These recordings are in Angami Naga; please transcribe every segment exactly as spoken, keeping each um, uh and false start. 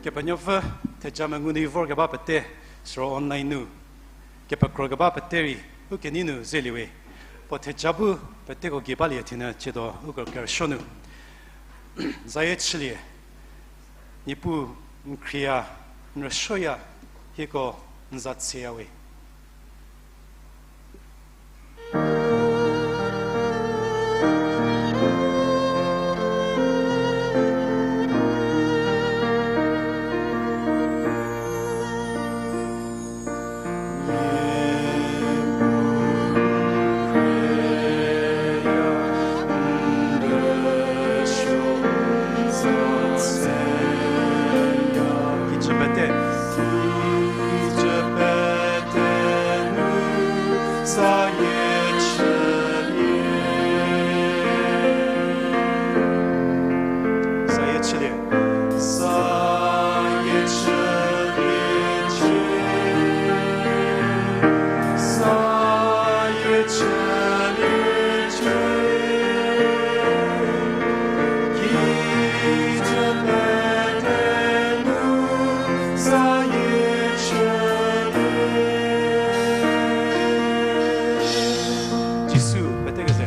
Kepenuopfü theja mengu nu vorkeba pete, siro online nu kepekro keba pete rei, u kenei nu zelie we. Puo theja bu peteko gei balie thenü chiedo uko kerüsuo nu. Zayie chülie, Niepuu n khriya, n rüsuoya, hieko n za tseya we. Jisu, pete keze.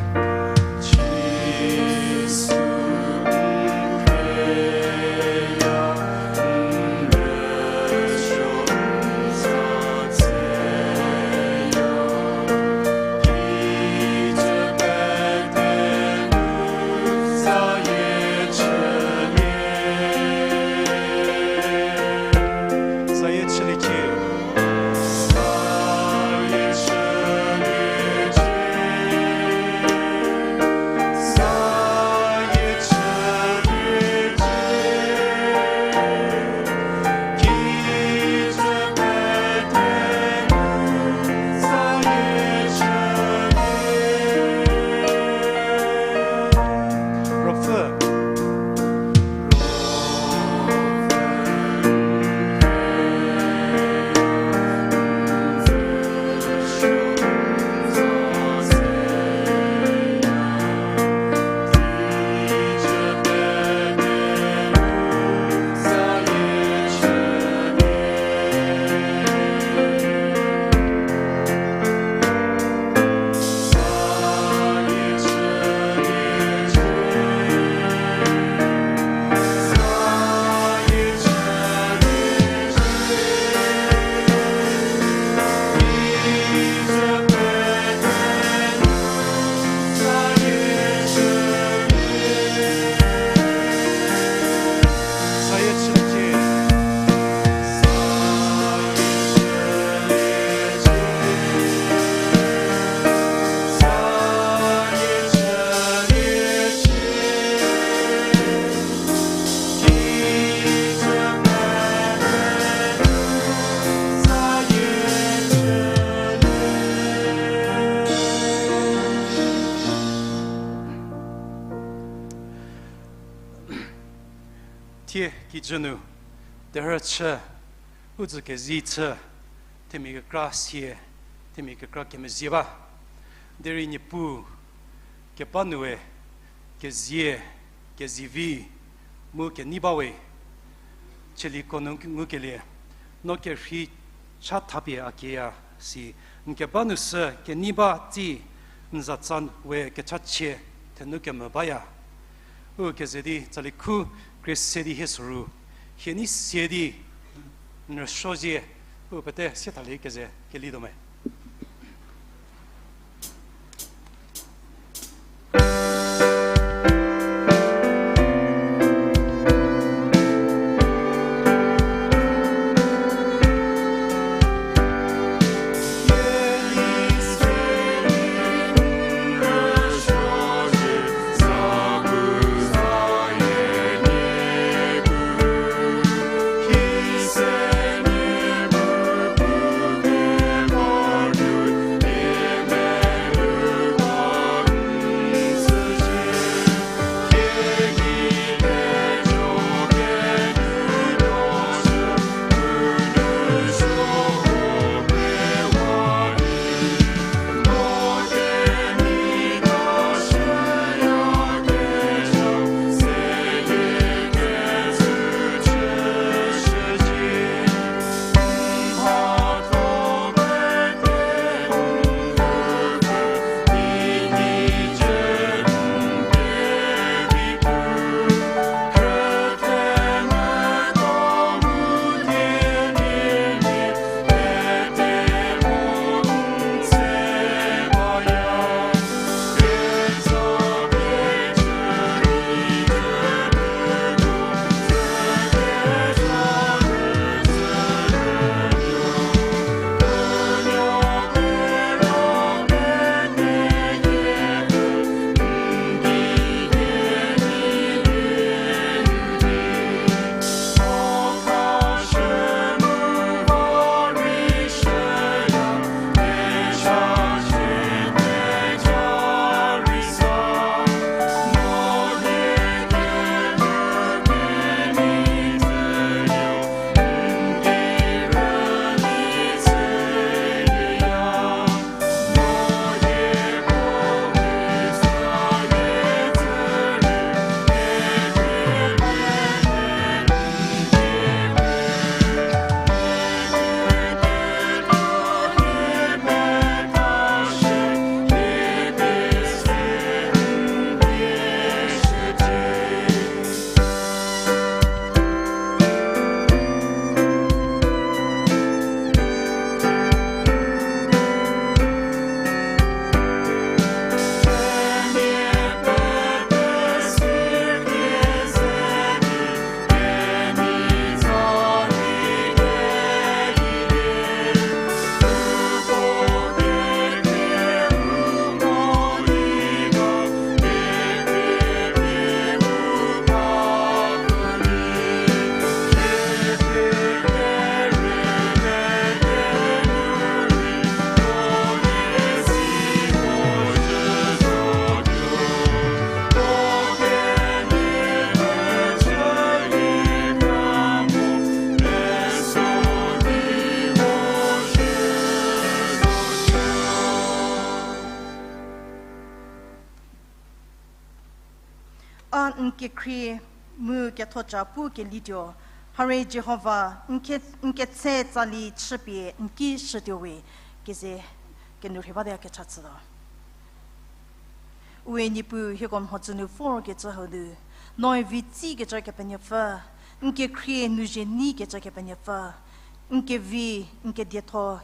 Thie kijü nu, terhü chü, u dzü kezei chü, themia kekra sie, themia kekra kemezhie ba. Derei Niepuu, keba nu we, kezie, kezivi, mu kenei ba we, chieliko nu ngukelie, no kerhei cha thapie a kieya si, n keba nu sü kenei ba tsi, n zatsa we kechachie, thenu kemvü baya. U keze di tsali khu krie se di hie soru, hie nei sie di n rüsuo zie, u pete sie thalie keze keli do me. n kekhrie mu kethoca pu kelituo, hare Jihova, n ke-, n ketse tsali chüpie n ki shütuo we, keze kenu rhei bate ya kecha chütuo. Ue Niepuu, hieko mhodzü nu vorkecü hau nu, noe vi tsikecü Kepenuopfü, n kekhrie nu zhie neikecü Kepenuopfü, n kevi, n kedietho,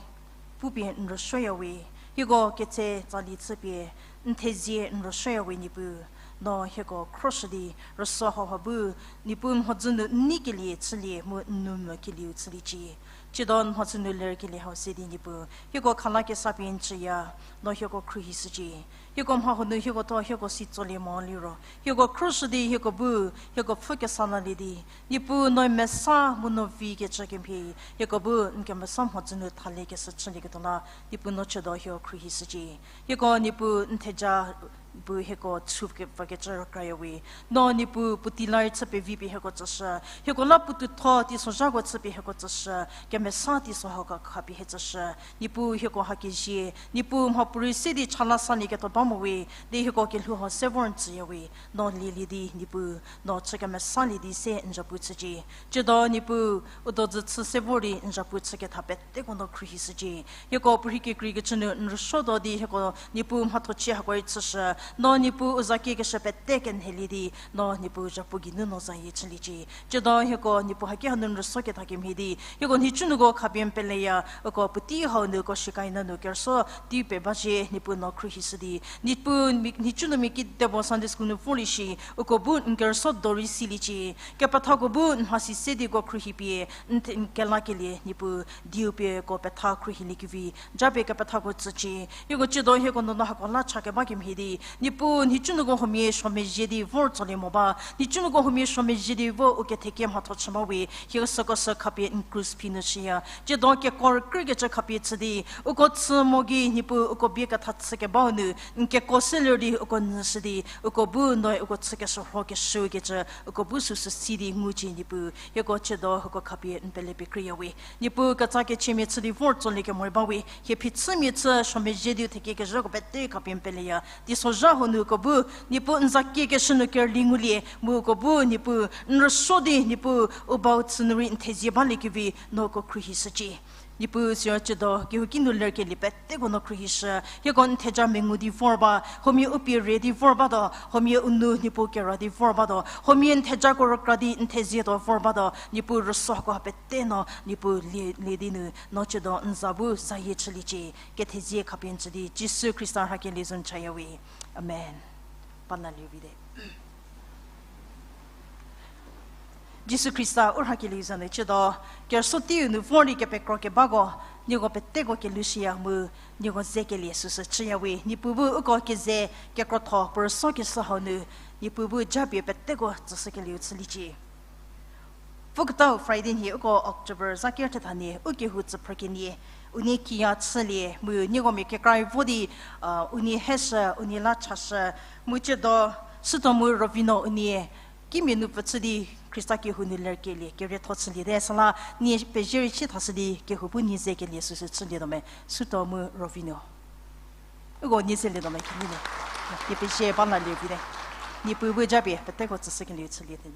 pupie n rüsuoya we, hieko ketse tsali chüpie, n thezie n rüsuoya we Niepuu, no hieko khroshü di, rüsuo hauha bu, Niepuu mhodzü nu n neikelie chülie mu n nou mvükelieu chüliecie. Tsiedo n mhodzü nu lerkelie hau se di Niepuu, hieko khalakesa pie n tsüya, no hieko khruohishücie. Hieko mha huo nu hieko tho hieko si tsolie mo liro, hieko khroshü di hieko bu, hieko pfhü kesa lalie di, Niepuu noe mesa mu no vikecü kemhie, hieko bu n kemesa mhodzü nu thaliekeshü chülieketuo la, Niepuu no tsiedo hieko khruohishücie. Hieko Niepuu n theja bu hieko chü ke-, vükecü rükraya we. No Niepuu puotei la rei chü pevi pie hieko tsüshü. Hieko la puotoutho teisozhako chü pie hieko tsüshü. Kemesa teiso hako khapie hie tsüshü. Niepuu hieko hakezie. Niepuu mhapuorei se di chala salieketuo ba mo we. Di hieko kelhou hau se vor n tsüya we. No lielie di Niepuu, no chü kemesalie di se n zapu chücie. Tsiedo Niepuu, u dozü chü se vor di n zapu chüketha peteko no khruohishücie. Hieko puorhi kekreikecü nu n rüsuotuo di hieko Niepuu mhathochie hako rei chüshü. No Niepuu u za kiekeshü pete kenhelie di, no Niepuu zapu geinu no zayie chüliecie. Tsiedo hieko Niepuu haki hanu n rüsuoketa kemhie di, hieko nhicunuoko khapie n peleya, uko puotei hau nu uko shikaina nu kerüsuo tei pie ba zhie Niepuu no khruohishü di, Niepuu mi-, nhicunuomia kedipuo Sunday school nu vorlie shi, uko bu n kerüsuo do rei siliecie. Kepethako bu n mhasi se di uko khruohipie, n the-, n kelakelie Niepuu dieu pie uko petha khruohiliekevi, japie kepethako tsücie. Hieko tsiedo hieko nuonuo hako la cha keba kemhie di, Niepuu nhicunuoko huomia suo mezhie di vor tsolie mo ba, nhicunuoko huomia suo mezhie di vo u kethekie mhatho chü ba we, hie süko sü khapie n krus phi nu shüya. Tsiedo kekuo rükrükecü khapie chü di, uko chü mo gei Niepuu uko bie ketha chü kebau nu, n kekuo se ler di uko nyüshü di, uko bu noe uko chükeshürhokeshü kecü, uko bu süsü si di ngucie Niepuu, hieko tsiedo uko khapie n pele pie kreiya we. Niepuu ketsa kechiemia chü di vor tsolie kemo rei ba we, hie phichümia chü suo mezhie di u thekie kezhüko pete khapie n peleya. Teisozha hau nu uko bu, Niepuu n za kiekeshü nu kerüli ngulie, mu uko bu Niepuu n rüsuo di Niepuu u bau chü nu rei n thezie baliekevi no uko khruohishücie. Niepuu siro tsiedo kehouki nu lerkelie peteko no khruohishü, hieko n theja mengu di vor ba, huomia u pie re di vor batuo, huomia u nou Niepuu kera di vor batuo, huomia n thejako rükra di n thezie tuo vor batuo, Niepuu rüsuoko ha pete no Niepuu lie, lie di nu, no tsiedo n za bu zayie chüliecie, kethezie khapie n tsü di, Jisu Khrista rhakelie zo n chaya we. Amen. Ba la lie vite. Jisu Khrista u rhakelieu za nu chütuo, kerüsuo teiu nu vor di kepekro kebako, nieko peteko kelushüya mu, nieko zekelie süsü chüya we, Niepuu bu uko keze kekrotho puo rüsuokeshü hau nu, Niepuu bu japie peteko tsüshükelieu chüliecie. Pfüketau Friday nhie uko October za ker thetha nhie, u kehou tsüphrü kenie, unie kiya chülie, mu nieko mia kekra vo di, a, unie heshü, unie la chashü, mu chütuo, Süto mu Rovino unie, kimia nu pfü chü di Khrista kehou nu lerkelie, kerietho chüliete, süla nie pezie rei chü thashü di kehou bu nie zekelie süsü chülietuo me, Süto mu Rovino. Uko nie zelietuo me kini le. Nie pezie ba la lie vite. Niepuu bu japie peteko tsüshükelieu chüliete.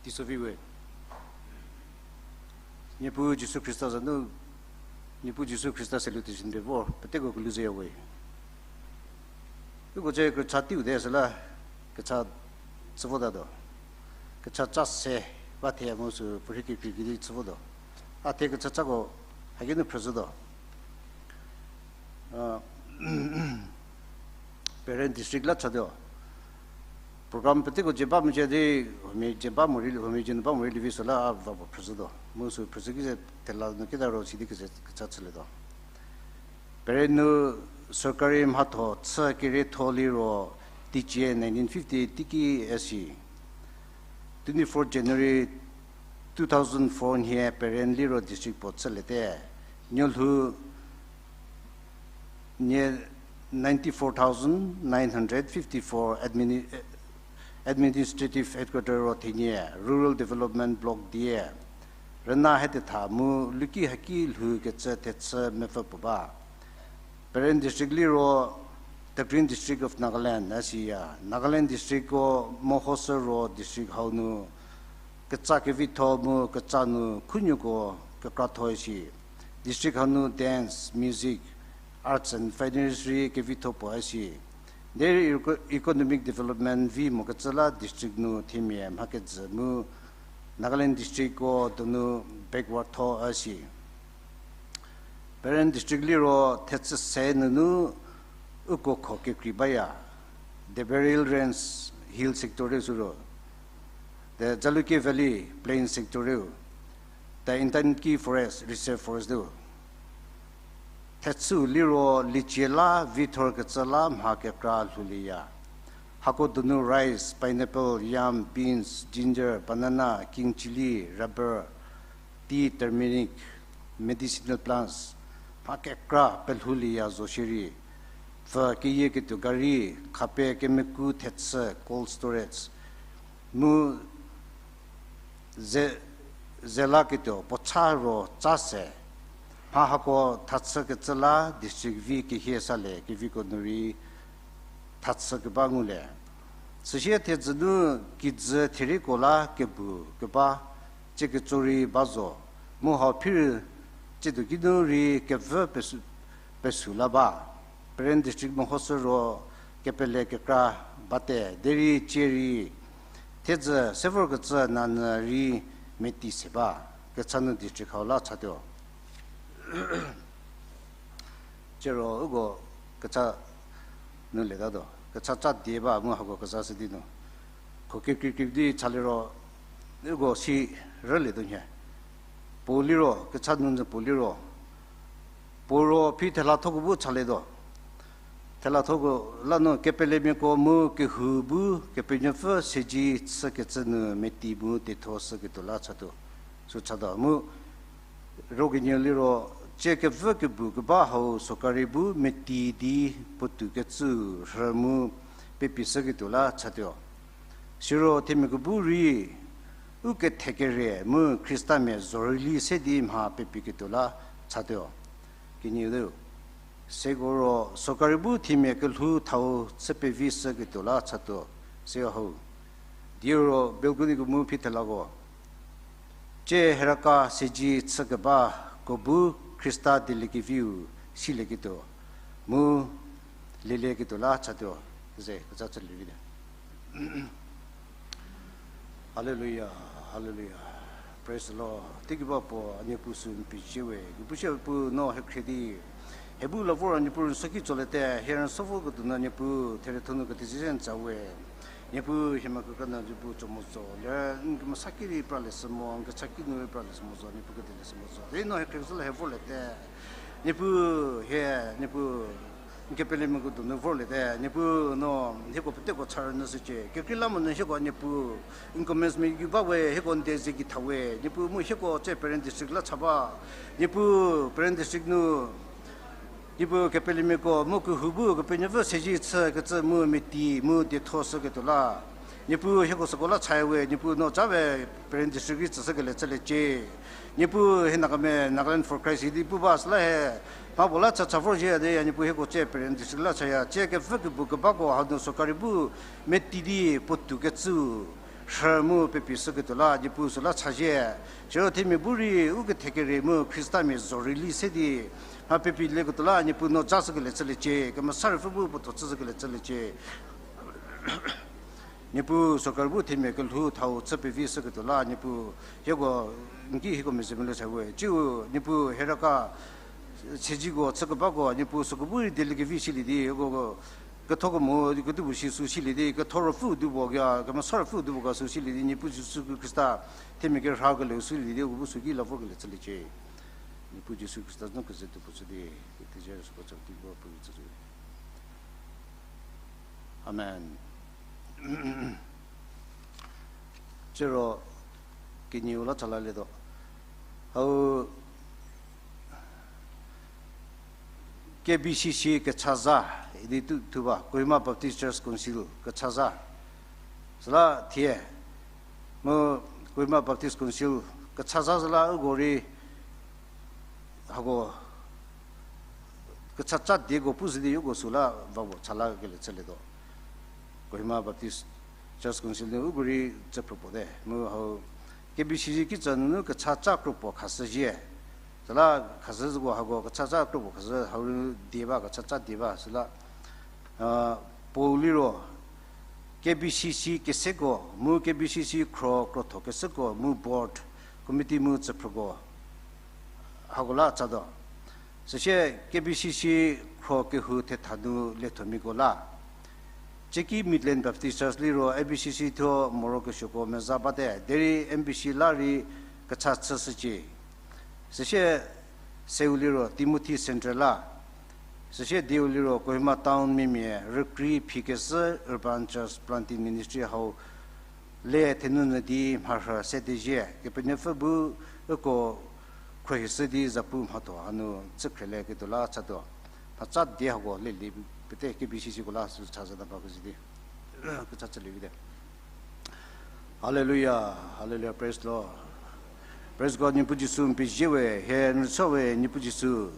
Teiso vi we. Niepuu Jisu Khrista za nu, Niepuu Jisu Khrista salutation pie vor peteko kelhou zeya we. Uko cie kecha teiu te süla, kecha chü votatuo. Kecha ca se ba thie mu sü puorhi kekrei kidi chü votuo. A thie kecha cako haki nu phrüzhütuo. Peren district la chatuo. Program peteko dzie ba mecie di, huomia dzie ba morei, huomia dzie nu ba morei lievi süla a va puo phrüzhütuo. Mu sü phrüzhü ki ze thela nu kita ro sidi keze kecha chülietuo. Peren nu sorkari mhatho chü kerietho liro teicie nineteen fifty teiki esi. Twenty-fourth January two thousand four nhie Peren liro district puo chüliete. Nuolhou nie ninety-four thousand nine hundred fifty-four admini-, administrative headquarter ro thenie, rural development block die. Rüna hetetha mu luki haki lhou kecü thechü mepfü puo ba. Peren district liro the Green District of Nagaland a siya. Nagaland districtko mehoshü ro district hau nu ketsa kevitho mu ketsa nu khunuoko kekratho isi. District hau nu dance, music, arts and fine arts rei kevitho puo isi. Derei eco-, economic development vi mokecü la district nu themia mha kejü mu Nagaland districtko donu backward tho a si. Peren district liro thechü se nunu uko kho kekrei baya. The Burial Range hill sector rei sü ro, the Jalukie Valley plain sector rei, the Intanki Forest reserve forest rei. Thechü liro liecie la vithor kecü la mha kekra lhoulieya. Hako donu rice, pineapple, yam, beans, ginger, banana, king chilli, rubber, tea, turmeric, medicinal plants mha kekra pelhoulieya zo shierei. Pfü keyieketuo gari, khape kemeku thechü cold storage mu ze-, zelaketuo puocha ro ca se. Mha hako thachü kecü la district vi kehie salie keviko nu rei thachü keba ngulie. Süsie thiedzü nu kijü thereiko la kebu keba, tsie ketso rei ba zo, mu hau phirü tsiedo kinu rei kevü pesu-, pesu la ba. Peren district mehoshü ro kepele kekra bate, derei tsie rei thiedzü se vorkecü nanyü rei meti se ba, kecha nu district hau la chatuo. Siro uko kecha nu letatuo, kecha ca die ba mu hako kezashü di nu. Kho kekreikrei di chaliro, uko si rülietuo nhie. Puo liro, kecha nu nyü puo liro, puo ro phi thelathoko bu chalietuo. Thelathoko la nu kepelemiako mu kehou bu Kepenuopfü seji chükecü nu meti mu dietho shüketuo la chatuo. Sü chatuo mu ro kenie liro, tsie kevü kebu keba hau sorkari bu meti di puotou kecü rhü mu pepi shüketuo la chatuo. Siro themiako bu rei u kethekerie mu Khristamia zhorüli se di mha pepiketuo la chatuo. Kenieu, seko ro sorkari bu themia kelhou thau chü pevi shüketuo la chatuo. Siro hau, dieu ro balconyko mu phi thelako, tsie heraka seji chükebako bu Khrista dieliekeviu silieketuo mu lielieketuo la chatuo. Ze kecha chülie vite. Hallelujah, hallelujah. Praise the Lord. Teiki ba puo a Niepuu sü n pecie we. Kepushü Puo no hekhrie di, hie bu la vor a Niepuu rüsuoki tsoliete, hie rüsuo voketuo nu Niepuu therietho nu ketizie n tsü we. Niepuu hie mha kekra nu Niepuu tso mo zo, le n kemesa ki rei pralie shü mo, n kecha ki nu rei pralie shü mo zo, Niepuu kedelie shü mo zo. Derei no hekhrie zhü la hie vorliete. Niepuu hie, Niepuu n kepelemiako donu vorliete, Niepuu no hieko peteko cha rünyü shücie. Kekreilamonyü hieko Niepuu n comments mia ba we, hieko n die ze gei tha we, Niepuu mu hieko tsie Peren district la cha ba. Niepuu Peren district nu Niepuu kepelemiako mu kehou bu Kepenuopfü seji chükecü mu meti mu dietho shüketuo la, Niepuu hieko süko la cha we, Niepuu no ca we Peren district rei tsüshükelie chüliecie. Niepuu hie Nagamia Nagaland for Christ idi pu ba süla hie mha puo la cha cha vorzhie di ya, Niepuu hieko tsie Peren district la chaya, tsie kevü kebu kebako hanu sorkari bu meti di puotou kecü rhü mu pepi shüketuo la Niepuu süla chazhie. Siro themia bu rei u kethekerie mu Khristamia zho rei li se di, mha pepi lieketuo la Niepuu no ja shükelie chüliecie, Kemesa Ruopfü bu puo tho chü shükelie chüliecie. Niepuu sorkari bu themia kelhou thau chü pevi shüketuo la Niepuu, hieko n ki hieko mezhie melou cha we. Tsiu Niepuu hie raka siezeko chükebako Niepuu süko bu rei dieliekevi silie di, hieko ketho kemo kedipuo shi sü silie di, ketho ruopfü dipuo ga, Kemesa Ruopfü dipuo ga sü silie di, Niepuu Jisu Khrista themia kerhakelieu silie di, uko bu sü ki la vorkelie chüliecie. Niepuu Jisu Khrista no keze tuo puo chü di, kethezie süko chü di ba puo chü. Amen. Siro kenieu la cha lalietuo. Hau K B C C kechazha idi tu, thu ba, Kohima Baptist Church Council kechazha. Süla thie, mu Kohima Baptist Council kechazha süla uko rei hako kechaca dieko pu zhü di uko süla va puo cha lakelie chülietuo. Kohima Baptist Church Council nu uko rei tsüphrü puo te. Mu hau K B C C kitsü nunu kechaca kro puo khashü zhie. Süla khashü zhüko hako kechaca kro puo khashü hau rei die ba, kechaca die ba süla, a, puou liro K B C C keseko, mu K B C C khro krotho keseko, mu board, committee mu tsüphrüko, hako la chatuo. Süsie K B C C khro kehou thetha nu liethomiako la, Cheki Midland Baptist Church liro A B C C thuo morokesuoko meza bate, derei M B C la rei kecha chüshücie. Süsie seu liro Timothy Central la, süsie dieu liro Kohima Town mimia rükrei phi kezhü Urban Church Planting Ministry hau le thenu nyü di mharhü se di zhie, Kepenuopfü bu uko khruohishü di zapu mhatho hanu chükhrelieketuo la chatuo. Mhaca die hako lelie pete K B C C ko la sü chazhü ta ba kezhü di kecha chülie vite. Hallelujah, hallelujah, praise the Lord. Praise God, Niepuu Jisu n pezie we, hie n rüsuo we, Niepuu Jisu.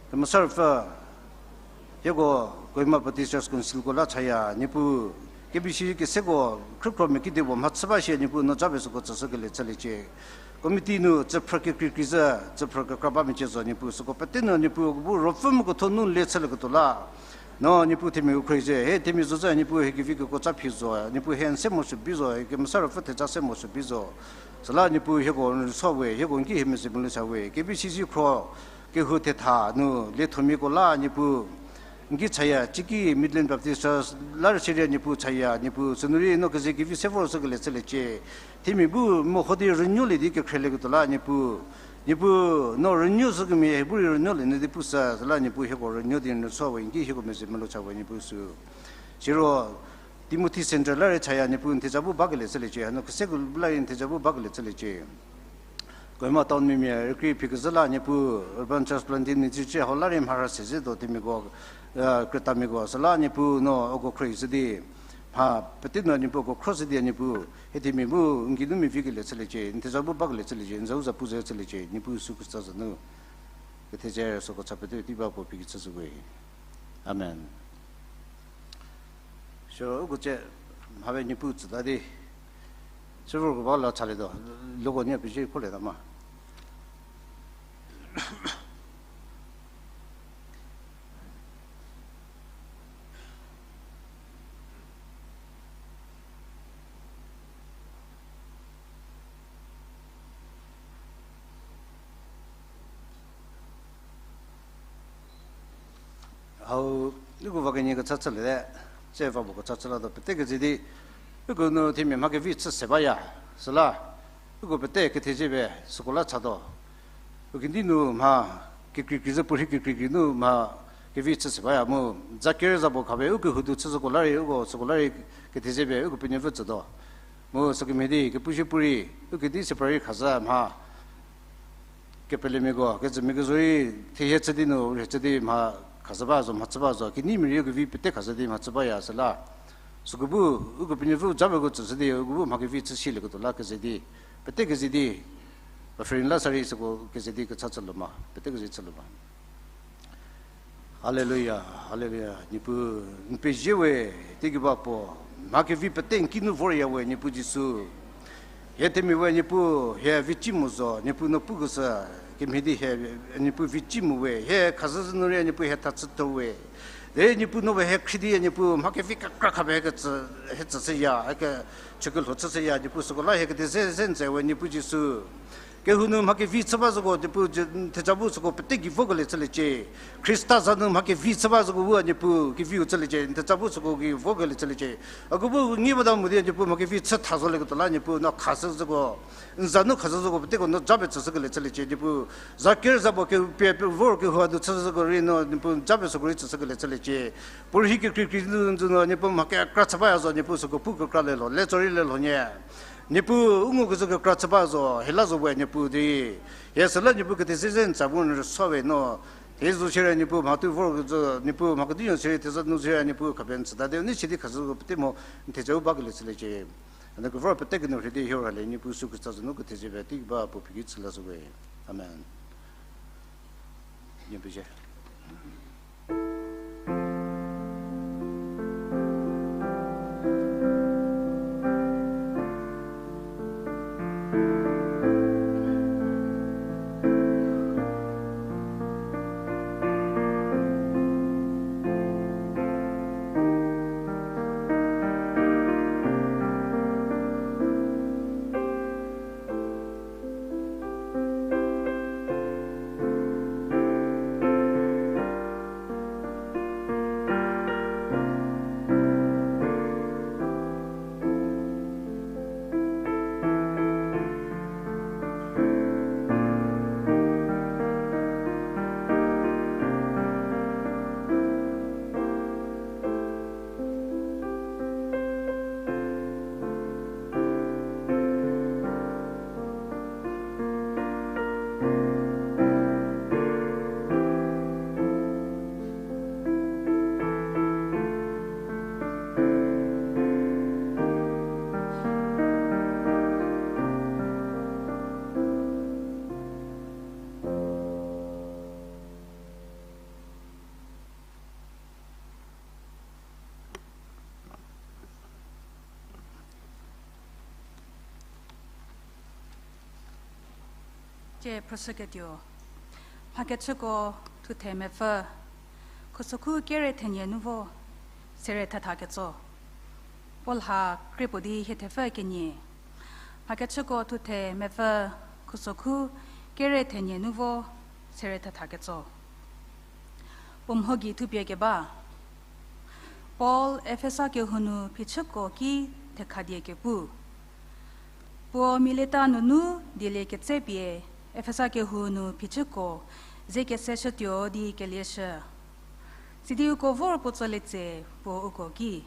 Kemesa Ruopfü, hieko Kohima Baptist Church Council ko la chaya, Niepuu, K B C keseko khrükhromiakedipuo mhachü ba shie, Niepuu no ja pie süko tsüshükelie chüliecie. Committee nu tsüphrü kekreikrei zhü, tsüphrü kekra ba mecie zo, Niepuu süko pete nu, Niepuu bu ruopfü mu ketho nu le chülieketuo la no Niepuu themiako khruohi zhü, hie themia zo zhü, Niepuu hie kevi keko ca phi zo, Niepuu hie n se mo shü bi zo, hie Kemesa Ruopfü theja se mo shü bi zo. Süla Niepuu hieko n rüsuo we, hieko n ki hie mezhie melou cha we, K B C C khro kehou thetha nu liethomiako la Niepuu n ki chaya, Cheki Midland Baptist Church la rei shierei Niepuu chaya, Niepuu sünu rei no keze kevi se vorshükelie chüliecie. Themia bu meho di rünuolie di kekhrelieketuo la Niepuu, Niepuu no rünuoshükemia hie bu rei rünuolie nyü di pushü, süla Niepuu hieko rünuo di n rüsuo we, n ki hieko mezhie melou cha we, Niepuu sü. Siro Timothy Central la rei chaya, Niepuu n theja bu bakelie chüliecie, hanu keseko la rei n theja bu bakelie chüliecie. Kohima Town mimia rükrei phi kezhü la Niepuu Urban Church Planting Ministry hau la rei mharhü se zhie tuo themiako, eh, krütamiako süla Niepuu no uko khruohishü di mha pete nu Niepuu uko khruohishü di Niepuu hie themia bu n geinu mevikelie chüliecie, n theja bu bakelie chüliecie, n za u zapu ze chüliecie, Niepuu Jisu Khrista za nu. Kethezie süko cha pete tei ba puo phi kecü zhü we. Amen. Siro uko tse mha we Niepuu tsüta di, siro uko ba la chalietuo, loko nie pezie kholieta ma. Hau, uko va kenie kecha chüliete, tse va puo kecha chü latuo, pete keze di, uko nu themia mha kevi chü se baya, süla, uko pete kethezie pie süko la chatuo. U kedi nu mha kekreikrei zhü, puorhi kekreikrei nu mha kevi chü se baya mu, za ker za puo khapie u kehoudu chü zhüko la rei, uko süko la rei kethezie pie uko penuopfü tsütuo. Mu sükemhie di kepu shie puorei, u kedi se puorei khazhü mha kepelemiako, kejümia kezho rei, thehie chü di nu, rhie chü di mha khazhü ba zo, mhachü ba zo, keneimia rei u kevi pete khazhü di mhachü baya süla. Süko bu, uko penuopfü japie uko tsüshü di, uko bu mha kevi chü silieketuo la keze di, pete keze di, offering la sa rei süko keze di kecha chülie ma, pete keze chülie ma. Hallelujah, hallelujah. Niepuu, n pezie we, teigei ba puo, Mha kevi pete n kinu vorya we Niepuu Jisu. Hie themia we Niepuu hie vici mo zo, Niepuu no puko sü, kemhie di hie Niepuu vici mo we, hie khazhü zhü nu rei Niepuu hie thachütuo we. Derei Niepuu no we hie khrie di Niepuu mha kevi kekra khapie hie tsü, hie tsüshüya, hie ke, chükelho chüshüya, Niepuu süko la hie kedi ze ze n tse we Niepuu Jisu. Kehou nu mha kevi chü ba zoko Niepuu, theja bu süko pete gei vokelie chüliecie. Khrista za nu mha kevi chü ba zoko bu Niepuu keviu chüliecie, theja bu süko gei vokelie chüliecie. Uko bu ngi bata mo di Niepuu mha kevi chü tha zolieketuo la Niepuu no khashü zoko, n za nu khashü zoko peteko no japie tsüshükelie chüliecie Niepuu. Za ker za puo ke pie, pie vor kehou nu chü zoko rei no Niepuu japie süko rei tsüshükelie chüliecie. Puorei kekrei krei nu zo no Niepuu mha kekra chü baya zo Niepuu süko pu kekra lielho, le tso rei lielho nyie. Niepuu u ngukecü kekra chü ba zo, hie la zo we Niepuu di. Hie süla Niepuu kedi ze ze n tsa bu n rüsuo we no. Thie zo shierei Niepuu mha tu vorkecü, Niepuu mha kedinuo shierei theza nu shierei Niepuu khapie n tsüta di, u nei si di khashü zoko pete mo, n theja u bakelie chüliecie. A nu kevor pete kinu rhie di hie rhalie Niepuu Jisu Khrista za nu kethezie pie tei ba puo phi ki tsü la zo we. Amen. Niepuu ze Tie phrüshüketuo. Mhakechüko thuthe mepfü, khusokhu kere thenie nu vo, sere thetha ketso. Puo lha kriepuo di hie thepfü kenie. Mhakechüko thuthe mepfü, khusokhu kere thenie nu vo, sere thetha ketso. Puo mho gei thupie keba. Paul Efesa kehou nu phichüko ki thekhadie kepu. Puo Mileta nunu dielie ketsepie Efesa kehou nu phichüko ze keseshütuo di kelieshü. Sidi uko vor puo tsolie tse puo uko ki,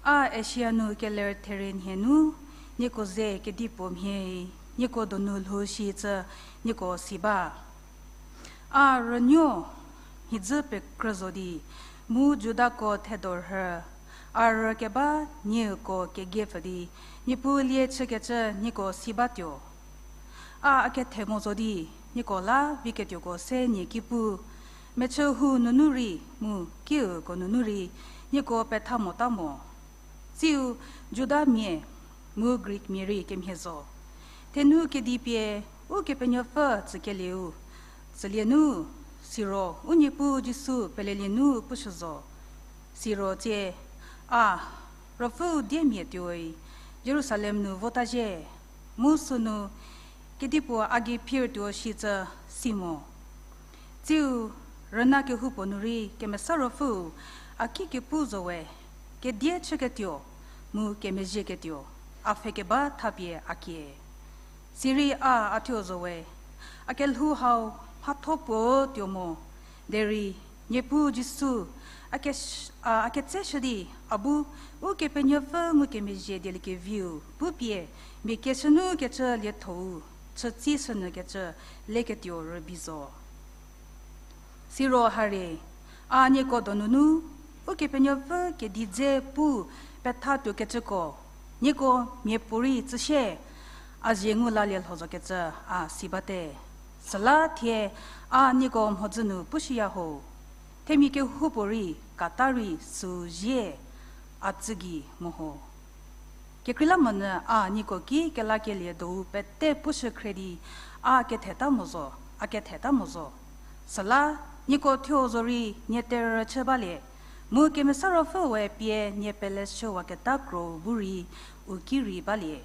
a Asia nu keler therie nhie nu, nieko ze kedipuo mhie, nieko donu lhou shicü nieko si ba. A rünuo mhidzü pekrü zo di, mu Judako thedo rhü, a rü keba nieko kegiepfü di, Niepuu lie chükecü nieko si batuo. A a kethe mo zo di, nieko la viketuoko se nie ki pu, mechü hu nunu rei mu kiüko nunu rei, nieko petha mota mo. Tsiu Judamia mu Greekmia rei kemhie zo. Thenu kedi pie Ukepenuopfü tsükelieu, tsülie nu, siro u Niepuu Jisu pelelie nu pushü zo. Siro tsie, a, Ruopfüu diemia tuoi, Jerusalem nu vota zhie, mu sünu, kedipuo a gei phirtuo shicü si mo. Tsiu, rüna kehoupuo nu rei Kemesa Ruopfüu, a ki kepu zo we, kedie chüketuo, mu kemezhieketuo, a pfhe keba thapie a kie. Sirei a a thuo zo we, a kelhou hau mhatho puo tuo mo, derei Niepuu Jisu, a ke-, a, a ketseshü di, a bu, Ukepenuopfü ngukemezhie dieliekeviu, pupie, mia keshünu kecü liethou, chütsishünyü kecü, leketuo rübei zo. Siro harie, a nieko donunu, Ukepenuopfü kedi dze pu petha tuokecüko, nieko miapuorei tsüsie, a zie ngu lalie lho zokecü a si bate. Süla thie, a nieko mhodzü nu pushüya ho. Themia kehoupuorei kata rei süu zie, a tsü gei meho. Kekreilamonyü a nieko ki kelakelie dou pete pushü khre di, a ketheta mo zo, a ketheta mo zo. Süla, nieko thuo zorei nie terhü chü balie, mu Kemesa Ruopfü we pie nie peleshüwaketa krou bu rei u ki rei balie.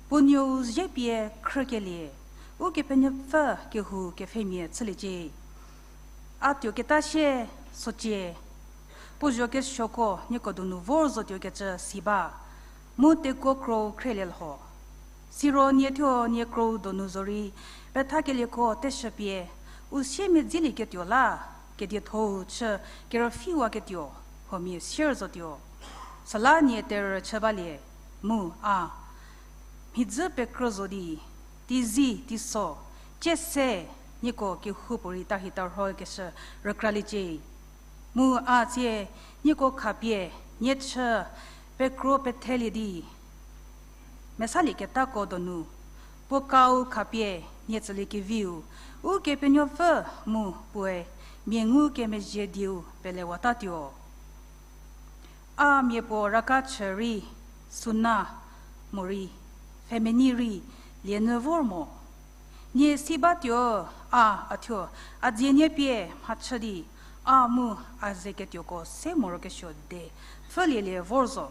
Puo nuou zie pie khrükelie, Ukepenuopfü kehou kepfhemia chüliecie. A tuoketa sie, socie, puo zho kesuoko nieko donu vor zotuokecü si ba, mu tekuo krou khrielie lho. Siro nie thuo nie krou donu zorei, pethakelieko teshü pie, u siemedzilieketuo la, kediethou chü kerüpfhiwaketuo, huomia sier zotuo. Süla nie terhü chü balie, mu a mhidzü pekrü zo di, teizie teiso, cie se, nieko kehoupuorei tarhi tarhokeshü rükraliecie. Mu a tsie, nieko khapie, nie chü, pekro pethelie di, mesalieketako donu, puo kau khapie, nie tsüliekeviu, Ukepenuopfü mu puoe, mia ngukemezhie dieu pelewatatuo. A mia puo raka chü rei, suna, morei, pfhemenei rei, lienyü vor mo. Nie si batuo, a, a thuo, a dzie nie pie mhachü di, a mu a ze ketuoko se morokesuo de, pfhülielie vor zo.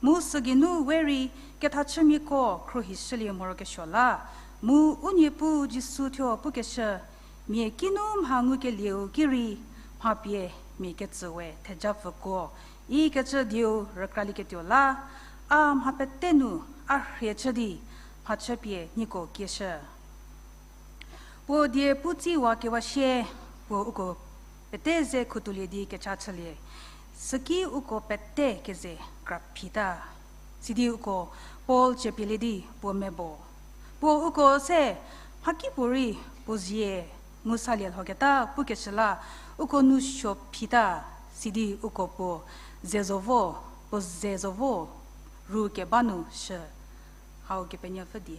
Mu sügeinu we rei kethachümiako khruohishülie morokesuo la, mu u Niepuu Jisu thuo pukeshü, mia kinu mha ngukelieu ki rei, mha pie mia ketsü we thejapfükuo, ikecü dieu rükralieketuo la, a mha pete nu a rhie chü di, mhachüpie nieko kieshü. Puo die pu tsiwa kewa sie, puo uko pete ze khutuolie di kecha chülie. Süki uko pete keze kra phita. Sidi uko Paul ciepielie di puo mebo. Puo uko se mhakipuorei puo zie ngu salie lhoketa pukeshü la, uko nou suo phita, sidi uko puo ze zo vo, puo ze zo vo, ru keba nu shü. Hau Kepenuopfü die.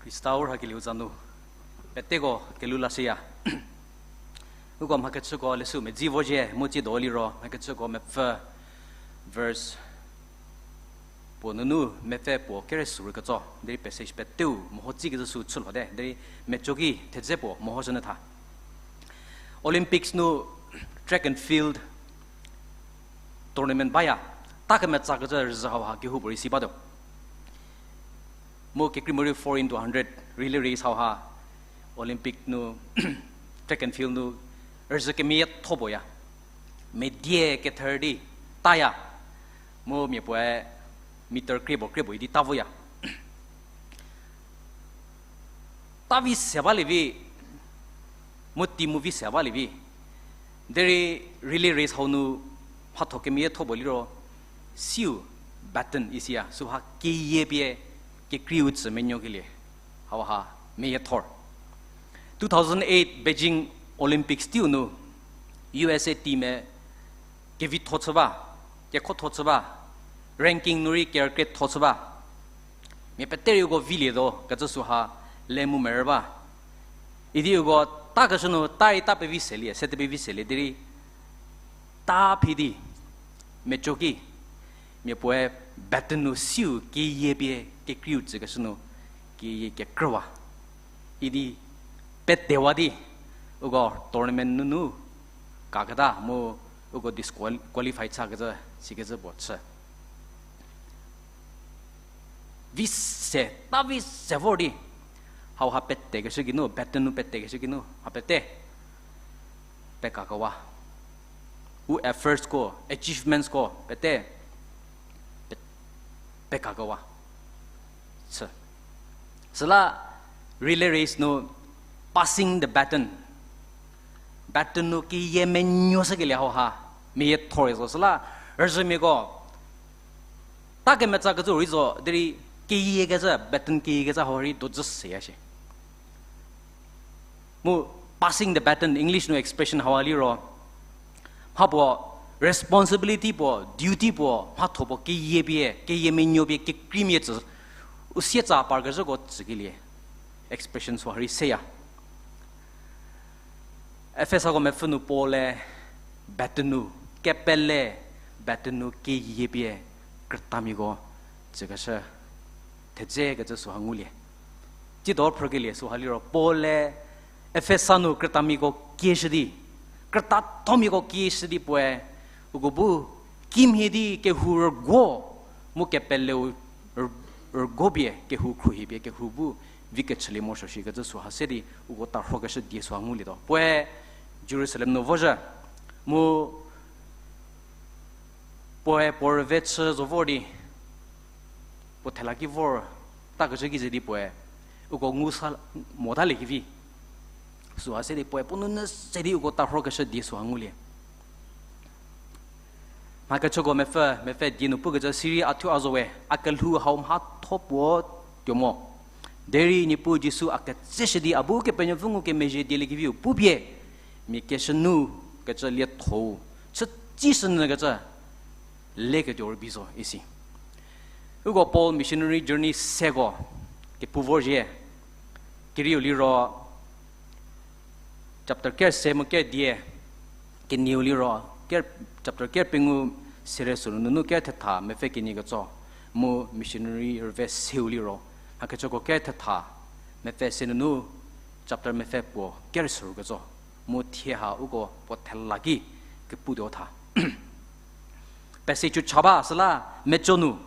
Khrista u rhakelieu za nu peteko kelhou lashüya. Uko mhakechüko leshü medzi vozie mu tsiedo liro mhakechüko mepfü verse puo nunu mepfü puo kere suru ketso derei passage peteu meho tsükezhü sü chülhote, derei mecoki thedze puo mehoshünyü tha. Olympics nu track and field tournament baya, ta kemetsakecü rüzhü hauha kehoupuorei si batuo. Mu kekreimorei four into hundred relay race hauha Olympic nu track and field nu rüzhü kemeyietho puoya. Medie kether di taya. Mu mia puoe meter krie puo krie puo idi ta voya. Ta vi se balie vi, mu ti mu vi se balie vi. Derei relay race hau nu mhatho kemeyietho puo liro, siu baton isiya, süha keyie pie kekreiu tsü menuokelie hauha meyiethor. Two thousand eight Beijing Olympics teiu nu U S A team-e kevitho chü ba, kekhotho chü ba, ranking nu rei kerükrietho chü ba. Mia peterei uko vilie tuo kecü süha le mu merü ba. Idi uko ta keshü nu ta rei ta pevi selie, se te pevi selie derei ta phi di, mecoki, mia puoe baton nu siu keyie pie kekreiu tsükeshü nu keyie kekrüwa. Idi pedewa di, uko tournament nunu kaketa mu uko disqual-, qualify chakecü, sikecü puo chü. Vi se, ta vi se vor di, hauha petekeshü geinu, baton nu petekeshü geinu, ha pete pekakewa. U efforts ko, achievements ko, pete, pe-, pekakewa. Chü. Süla relay race nu passing the baton. Baton nu keyie menuoshükelie hauha, meyiethor zo. Süla rüzhümiako ta kemetsakecü rei zo, derei keyiekecü, baton keyiekecü hau rei dojü seya shie. Mu passing the baton, English nu expression hau liro, mha puo responsibility puo, duty puo mhatho puo keyie pie, keyie menuo pie, kekreimia tsü, u sietsa parkezhüko tsükelie expression süha rei seya. Efesako mepfü nu Paul-e baton nu, kepele baton nu keyie pie krütamiako tsükeshü thedze kecü süha ngulie. Tsiedo phrükelie süha liro Paul-e Efesa nu krütamiako kieshü di, krütathomiako kieshü di puoe, uko bu kimhie di kehou rüguo mu kepeleu rüguo pie, kehou khruohi pie, kehou bu vi kechülie morosuo shi kecü süha se di uko tarhokeshü die süha ngulietuo. Puoe Jerusalem nu vozhü, mu puoe puo rüve chü zo vor di, puo thela ki vor takecü ki ze di puoe uko ngu sa motaliekevi süha se di puoe puo nunyü se di uko tarhokeshü die süha ngulie. Mhakechüko mepfü, mepfü die nu pukecü sirei a thuo a zo we, a kelhou hau mhatho puo tuo mo. Derei Niepuu Jisu a ketseshü di a bu Kepenuopfü ngukemezhie dieliekeviu pupie, mia keshü nu kecü lietho-u chütsishünyü kecü leketuo rübei zo isi. Uko Paul missionary journey seko kepu vorzhie. Kerieu liro chapter ker se mu ker die, kenieu liro ker, chapter ker pengou sere sünu nunu ker thetha mepfü kenie ketso, mu missionary rüve seu liro, mhakechüko ker thetha mepfü se nunu chapter mepfü puo ker süru ketso, mu thie ha uko puo thela ki keputuo tha. Passage cha ba süla meco nu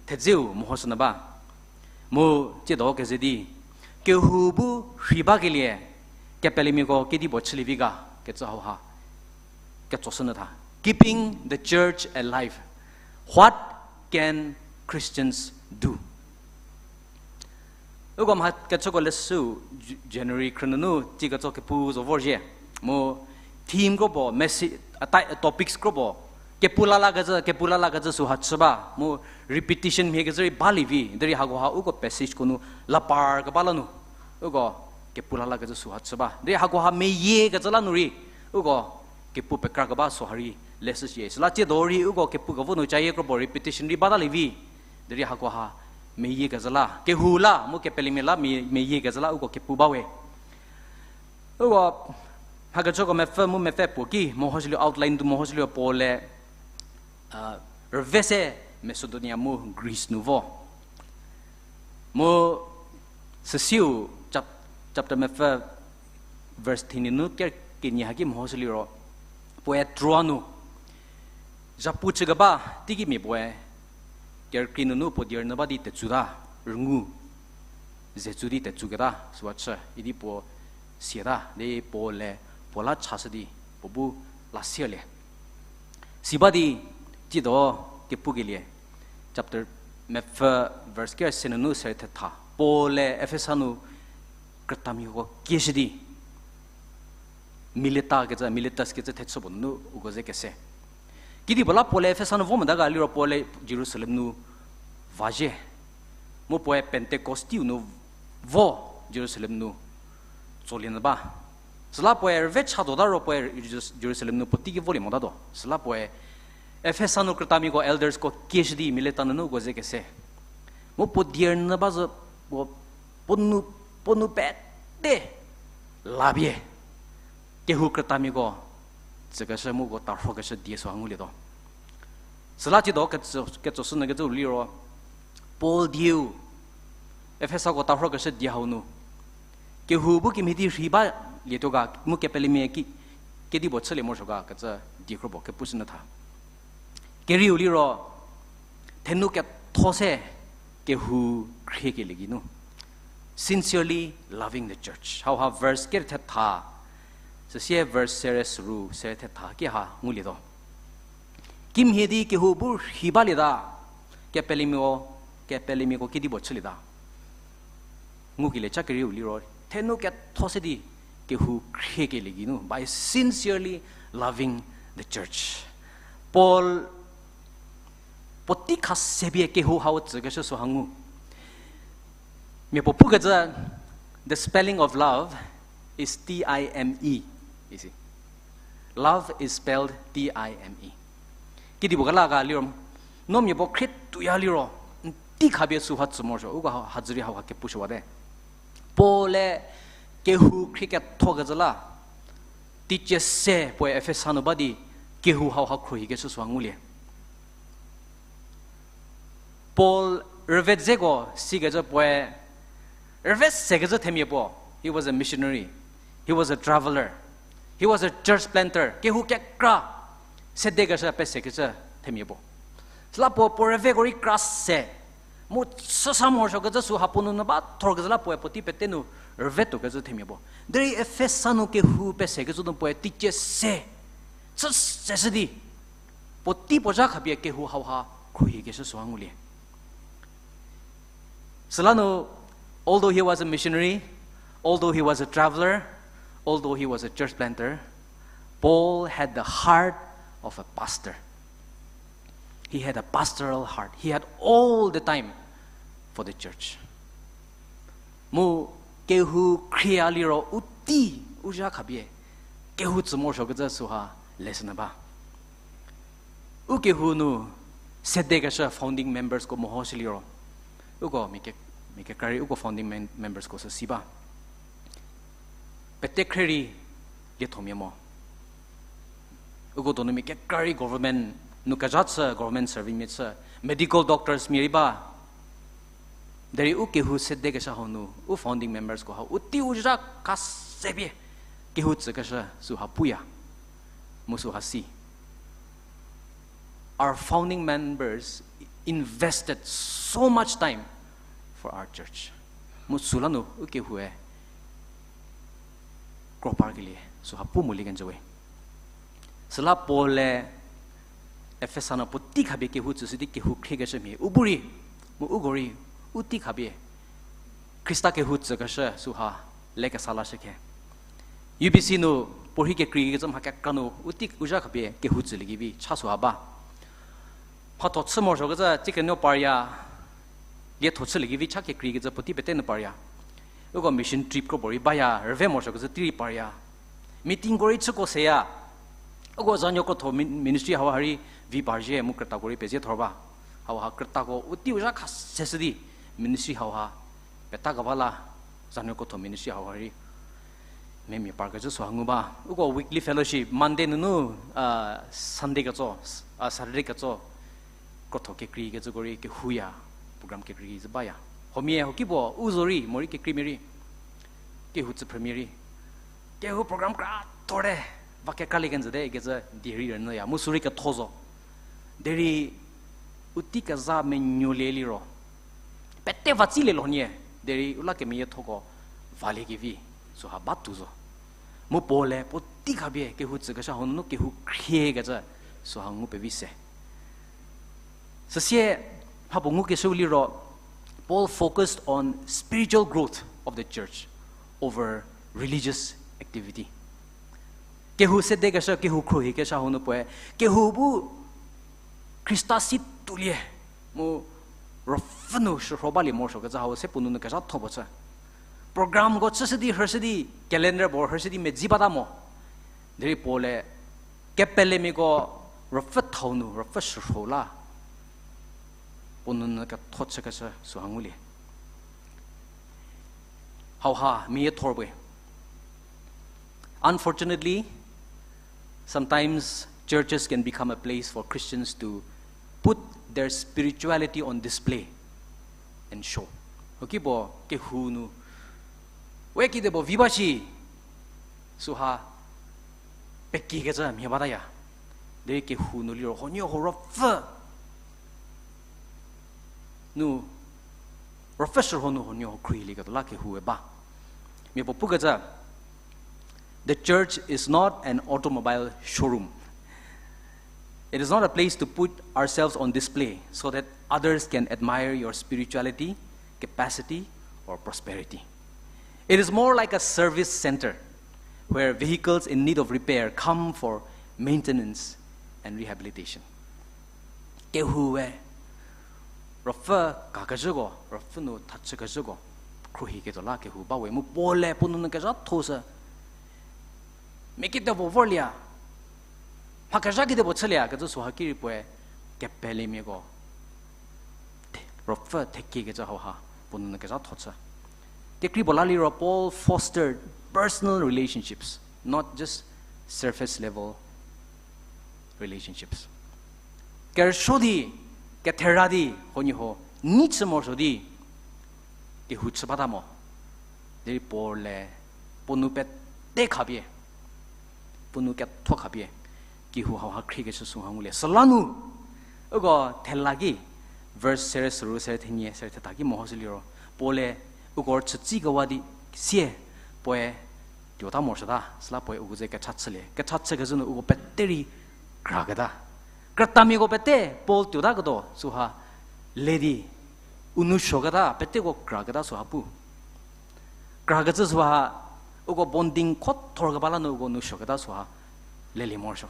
thedzeu mehoshünyü ba. Mu tsiedo keze di, kehou bu rhei bakelie kepelemiako kedipuo chülievi ga kecü hauha ketsoshünyü tha. Keeping the church alive. What can Christians do? Uko mhakechüko leshüu J-, January khrünunu tsie ketso kepu zo vorzhie. Mu theme kropuo, message, a ti-, topics kropuo kepu lalakecü, kepu lalakecü süha chü ba. Mu repetition mhie kezhü rei balie vi, derei hakoha uko passageko nu lapar keba la nu uko kepu lalakecü süha chü ba. Derei hakoha meyie kecü la nu rei uko kepu pekra keba süha rei leshü shie. Süla tsiedo rei uko kepu kevo nu cayie kropuo repetition rei batalie vi. Derei hakoha meyie kezhü la, kehou la mu kepelemia la me-, meyie kezhü la uko kepu bawe. Uko mhakechüko mepfü mu mepfü puo ki mehoshülie, outline tu mehoshülie Paul-e, a, rüve se Macedonia mu Greece nu vo. Mu süsiu chap-, chapter mepfü verse thenie nu ker kenie haki mehoshüliro, puoe Troa nu zhapu chükeba teiki mia puoe kerükrie nunu puo die rünyü ba di tetsuta, rüngu ze tsu di tetsuketa süha chü idi puo siata di Paul-e puo la chashü di puo bu la sielie. Si ba di, tsiedo kepukelie, chapter mepfü verse ker se nunu sere thetha, Paul-e Efesa nu krütamiako kieshü di Mileta kecü, Miletus kecü thechü puo nunu uko ze kese. Kedipuo la Paul-e Efesa nu vo mota ga liro Paul-e Jerusalem nu vazhie. Mu puoe Pentecost teiu nu vo Jerusalem nu tsolie nyü ba. Süla puoe rüve cha tuota ro puoe Jerus-, Jerusalem nu puotei ki volie motatuo. Süla puoe Efesa nu krütamiako eldersko kieshü di Mileta nunu uko ze kese. Mu puo die rünyü ba zhü puo, puo nu, puo nu pete lapie kehou krütamiako tsükeshü mu uko tarhokeshü die süha ngulietuo. Süla tsiedo ketso-, ketsoshünyü kecüu liro, Paul dieu Efesako tarhokeshü die hau nu kehou bu kemhie di rhei balietuo ga mu kepelemia ki, kedipuo chülie morosuo ga kecü die kropuo kepushünyü tha. Kerieu liro, thenu ketho se kehou khriekelie geinu, sincerely loving the church. Hauha verse ker thetha, süsie verse sere süru sere thetha ki ha ngulietuo. Kimhie di kehou bu rhei balieta, kepelemia, kepelemiako kedipuo chülieta. Ngukelie cha kerieu liro, thenu ketho se di kehou khriekelie geinu, by sincerely loving the church. Paul puotei khase pie kehou hau tsükeshü süha ngu. Mia puo pukecü, the spelling of love is T I M E, isi. Love is spelled T I M E. Kedipuo kela ga liro, no mia puo khrie tuoya liro, n tei khapie süha tsü morosuo, uko ha, hadzürei hauha kepushüwate. Paul-e kehou khrie kethokecü la, teicie se puoe Efesa nu ba di, kehou hauha khruohikeshü süha ngulie. Paul rüve dzeko sikecü puoe, rüve sekecü themia puo. He was a missionary. He was a traveler. He was a church planter. Kehou kekra sedekeshü pesekecü themia puo. Süla puo, puo rüveko rei kra se. Mu chüsa morosuokecü süha puo nunu ba thorkecü la puoe puotei pete nu rüve tuokecü themia puo. Derei Efesa nu kehou pesekecü nu puoe teicie se. Chü seshü di, puotei puo zha khapie kehou hauha khruohikeshü süha ngulie. Süla nu, although he was a missionary, although he was a traveler, although he was a church planter, Paul had the heart of a pastor. He had a pastoral heart. He had all the time for the church. Mu kehou khrie liro u tei u zha khapie kehou tsü morosuokecü süha lesson ba. U kehou nu sedekeshü founding members ko mehoshü liro, uko mia ke, mia kekra rei uko founding mem-, members ko sü si ba. Pete khrie rei liethomia mo. Uko donu mia kekra rei government nu kezha chü, government serving mia chü, medical doctors mia rei ba. Derei u kehou sedekeshü hau nu, u founding members ko hau u tei u zha kha se pie kehou tsükeshü süha puya. Mu süha si, our founding members invested so much time for our church. Mu süla nu u kehoue kro parkelie süha pu molie kenjü we. Süla Paul-e Efesa nu puotei khapie kehou tsüshü di kehou khriekeshü mhie u bu rei, mu uko rei u tei khapie Khrista kehou tsükeshü süha lekesa lashü khe. U B C nu puorhi kekreikecü mha kekra nu u tei u zha khapie kehou tsüliekevi cha süha ba. Mhatho chü morosuokecü tsie kenuo parya, lietho chüliekevi cha kekreikecü puotei pete nu parya. Uko mission trip kro puorei baya, rüve morosuokecü tei rei parya. Meeting ko rei chüko seya. Uko zanuo krotho min-, ministry hauha rei vi parzhie mu krütako rei pezie thor ba. Hauha krütako u tei u zha kha seshü di ministry hauha petakeba la, zanuo krotho ministry hauha rei memia parkecü süha ngu ba. Uko weekly fellowship, Monday nunu, Sunday ketso, Saturday ketso, krotho kekreikecüko rei kehouya, program kekreikecü baya. Huomia huoki puo u zo rei morei kekreimia rei, kehou tsüphrümia rei, kehou program kra thorte, va kekralie kenjüte ikecü die rei rünyüya mu sü rei ketho zo. Derei u tei keza menuolie liro, pete va tsilie lhonie, derei u la kemeyiethoko valiekevi süha batuo zo. Mu Paul-e puotei khapie kehou tsükeshü hau nunu kehou khriekecü süha ngu pevi se. Süsie, mhapuo ngukeshüu liro, Paul focused on spiritual growth of the church over religious activity. Kehou sedekeshü, kehou khruohikeshü hau nu puoe, kehou bu Khrista si tuolie, mu ruopfü nu shürho balie morosuokecü hau se puo nunu kezhatho puo chü. Programko chüshü di, hürshü di, calendar puo hürshü di medzi bata mo. Derei Paul-e kepelemiako ruopfü thau nu ruopfü shürho la puo nunu ketho chükeshü süha ngulie. Hauha meyiethor puoe. Unfortunately, sometimes churches can become a place for Christians to put their spirituality on display and show. Huoki puo kehou nu, we kide puo vi ba shi, süha pekiekecü mhie bataya. Derei kehou nu liro huoniehuo ruopfü nu, ruopfü shürho nu huoniehuo khruohilieketuo la kehoue ba. Mia puo pukecü, the church is not an automobile showroom. It is not a place to put ourselves on display so that others can admire your spirituality, capacity, or prosperity. It is more like a service center where vehicles in need of repair come for maintenance and rehabilitation. Kehoue ruopfü kakezhüko, ruopfü nu thachükezhüko khruohiketuo la kehou ba we mu Paul-e puo nunu kezhatho sü Mia kedipuo vorlieya. Mha kezha kedipuo chülie kecü süha ki rei puoe kepelemiako ruopfü thekiekecü hauha puo nunu kezhatho chü. Kekreipuo la liro Paul fostered personal relationships, not just surface level relationships. Kerüsuo di, kethera di, huoniehuo, nei chü morosuo di, kehou chü bata mo. Derei Paul-e, puo nou pete khapie, puo nou ketho khapie, kehou hauha khriekeshü süha ngulie. Süla nu, uko thela ki, verse sere soru, sere thenie, sere theta ki mehoshü liro, Paul-e, uko rüchütsikewa di, sie, puoe, tuota morosuota, süla puoe uko ze kecha chülie. Kecha chükezhü nu uko pete rei kraketa. Krütamiako pete Paul tuotaketuo süha le di, u nou suoketa, peteko kraketa süha pu. Krakecü süha, uko bonding khothor keba la nu uko nou suoketa süha lelie morosuo.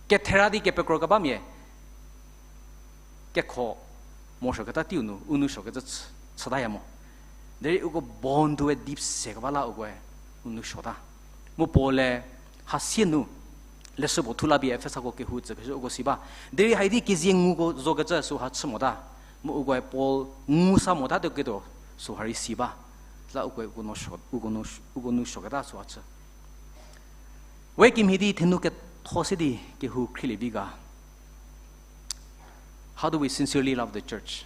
Kethera di kepekro kebamia, kekho morosuoketa teiu nu, u nou suokecü chü, chütaya mo. Derei uko bond-e deep se keba la ukoe, u nou suota. Mu Paul-e, hasie nu, leshü puo thu la pie Efesako kehou tsükeshü uko si ba. Derei haidi kezie nguko zokecü süha chü mota. Mu ukoe Paul ngu sa motatuo ketuo süha rei si ba. La ukoe uko nou suo, uko nou, uko nou suoketa süha chü. We kimhie di thenu ketho se di kehou khrielie vi ga. How do we sincerely love the church?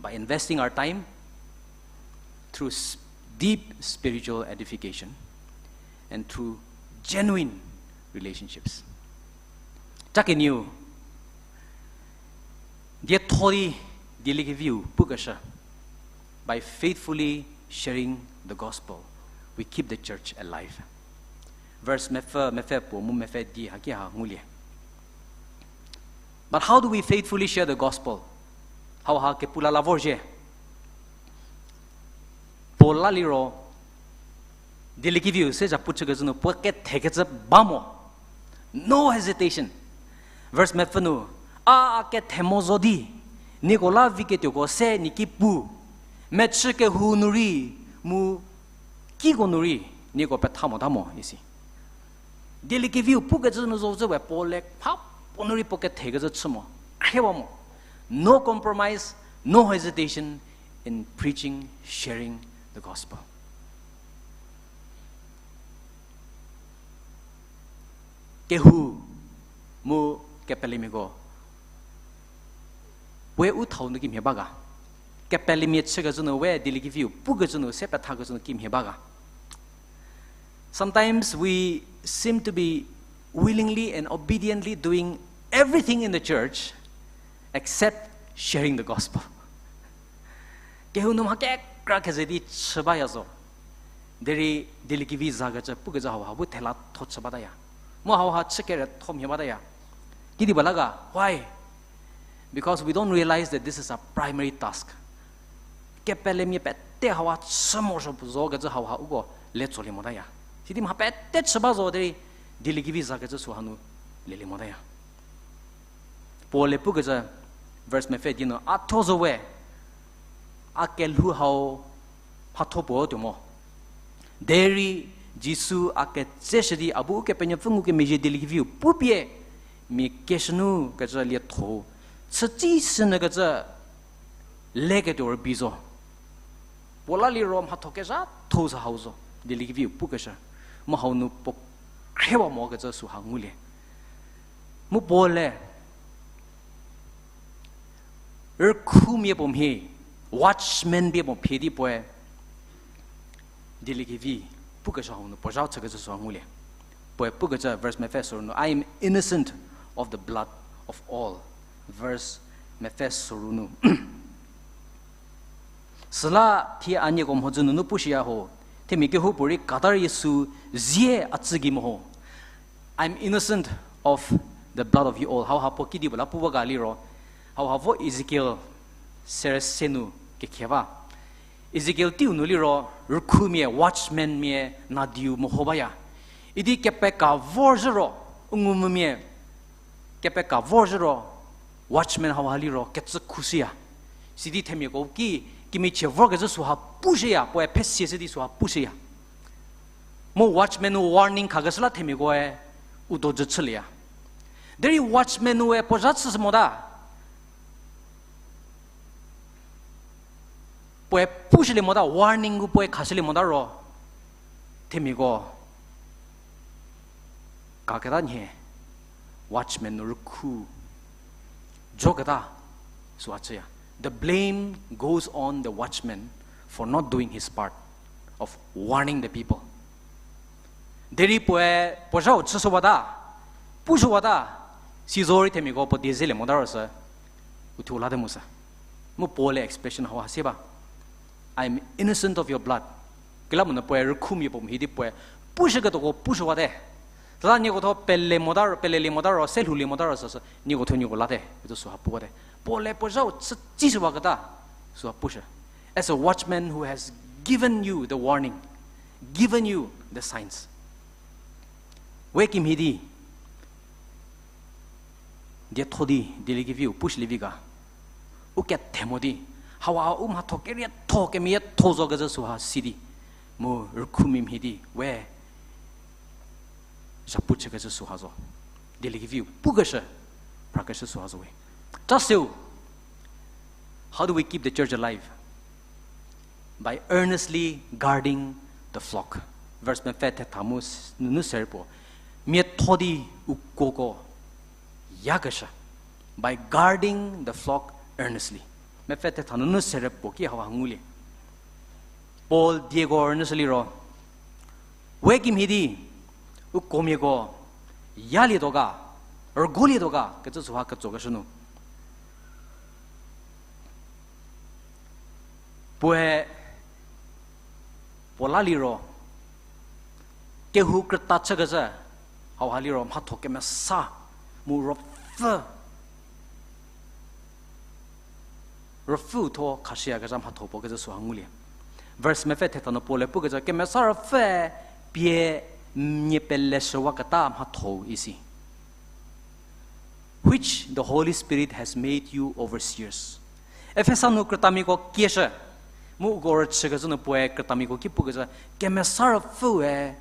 By investing our time through s- deep spiritual edification and through genuine relationships. Cha kenieu, dietho di, dieliekeviu pukeshü, by faithfully sharing the gospel, we keep the church alive. Verse mepfü, mepfü puo mu mepfü die haki ha ngulie. But how do we faithfully share the gospel? Hauha kepu la la vorzhie. Paul la liro, dieliekeviu se zhapu chükecü nu puo kethekecü ba mo. No hesitation. Verse mepfü nu, a, a kethe mo zo di, nieko la viketuoko se nie ki pu, mechü kehou nu rei, mu kiko nu rei, nieko petha mota mo isi. Dieliekeviu pukecü nu zo zhü we Paul-e mhapuo nu rei puo kethekecü chü mo, khriewa mo. No compromise, no hesitation in preaching, sharing the gospel. Kehou mu kepelemiako we u thau nu kimhie ba ga. Kepelemia chükecü nu we dieliekeviu pukecü nu se pethakecü nu kimhie ba ga. Sometimes we seem to be willingly and obediently doing everything in the church except sharing the gospel. Kehou nu mha kekra keze di chü baya zo. Derei dieliekevi zakecü pukecü hauha bu thela tho chü bataya. Mu hauha chü kere tho mhie bataya. Kidi ba la ga, why? Because we don't realize that this is our primary task. Kepelemia pete hauha chü morosuo zokecü hauha uko le tsolie motaya. Sidi mha pete chü ba zo derei dieliekevi zakecü süha nu lelie motaya. Paul-e pukecü verse mepfü die nu a thuo zo we, a kelhou hau mhatho puo tuo mo. Derei Jisu a ketseshü di a bu Ukepenuopfü ngukemezhie dieliekeviu pupie mia keshünu kecü lietho chütsi sünyükecü leketuo rübei zo. Puo la liro mhatho kezhatho sü hau zo, dieliekeviu pukeshü. Mu hau nu puo khriewa mokecü süha ngulie. Mu Paul-e rükhumia puo mhie, watchman pie puo mhie di puoe dieliekevi pukeshü hau nu puo zha chükecü süha ngulie. Puoe pukecü verse mepfü soru nu, I am innocent of the blood of all. Verse mepfü soru nu. Süla thie a nieko mhodzü nunu pushüya ho, themia kehoupuorei kadar Jisu zie a tsü gei meho. I'm innocent of the blood of you all. Hauha puo kedipuo la pu ba ga liro, hauha vo Ezekiel sere se nu kekhie ba. Ezekiel teiu nu liro, rükhumia, watchman mia, nadiu meho baya. Idi kepeka vorzhü ro, u ngumvümia, kepeka vorzhü ro, watchman hauha liro kecü khushüya. Sidi themiako ki, kemichie vorkezhü süha pushüya, puoe phesie se di süha pushüya. Mu watchman-u warning khakeshü la themiakoe u dojü chülieya. Derei watchman-ue puo zha chüshü mota. Puoe pushülie mota, warning-u puoe khashülie mota ro. Themiako kaketa nhie, watchman-u rükhu joketa süha chüya. The blame goes on the watchman for not doing his part of warning the people. Derei puoe puo zhau chüshüwata, pushüwata, sizo rei themiako puo die zelie mota ro sü, uthuo late mu sü. Mu Paul-e expression hauha sie ba, I am innocent of your blood. Kela monyü puoe rükhumia puo mhie di puoe pushüketuoko pushüwate. Süla nieko thuo pele mota ro, pelelie mota ro, se lhoulie mota ro süsü nieko thuo nieko late, icü süha puwate. Paul-e puo zhau chü tsishüwaketa süha pushü. As a watchman who has given you the warning, given you the signs. We kimhie di, dietho di, dieliekeviu pushülie vi ga. U kethe mo di, hauha u mhatho kerietho kemeyietho zokecü süha si di, mu rükhumia mhie di, we zhapu chükecü süha zo. Dieliekeviu pukeshü, phrakeshü süha zo we. Chaseu, how do we keep the church alive? By earnestly guarding the flock. Verse mepfü thetha mu s-, nunu serü puo. Miatho di u kuoko yakeshü. By guarding the flock earnestly. Mepfü thetha nunu serü puo ki hauha ngulie. Paul dieko rünyüshü liro, we kimhie di, u kuomiako yalietuo ga, rügolietuo ga, kecü süha ketsokeshü nu. Puoe, puo la liro, kehou krüta chükecü, hauha liro mhatho kemesa, mu ruopfü, ruopfüu thuo khashüyakezha mhatho puo kecü süha ngulie. Verse mepfü thetha nu Paul-e pukecü, Kemesa Ruopfüe pie nie peleshüwaketa mhatho-u isi. Which the Holy Spirit has made you overseers. Efesa nu krütamiako kieshü, mu uko rüchükecü nu puoe krütamiako ki pukecü, Kemesa Ruopfüe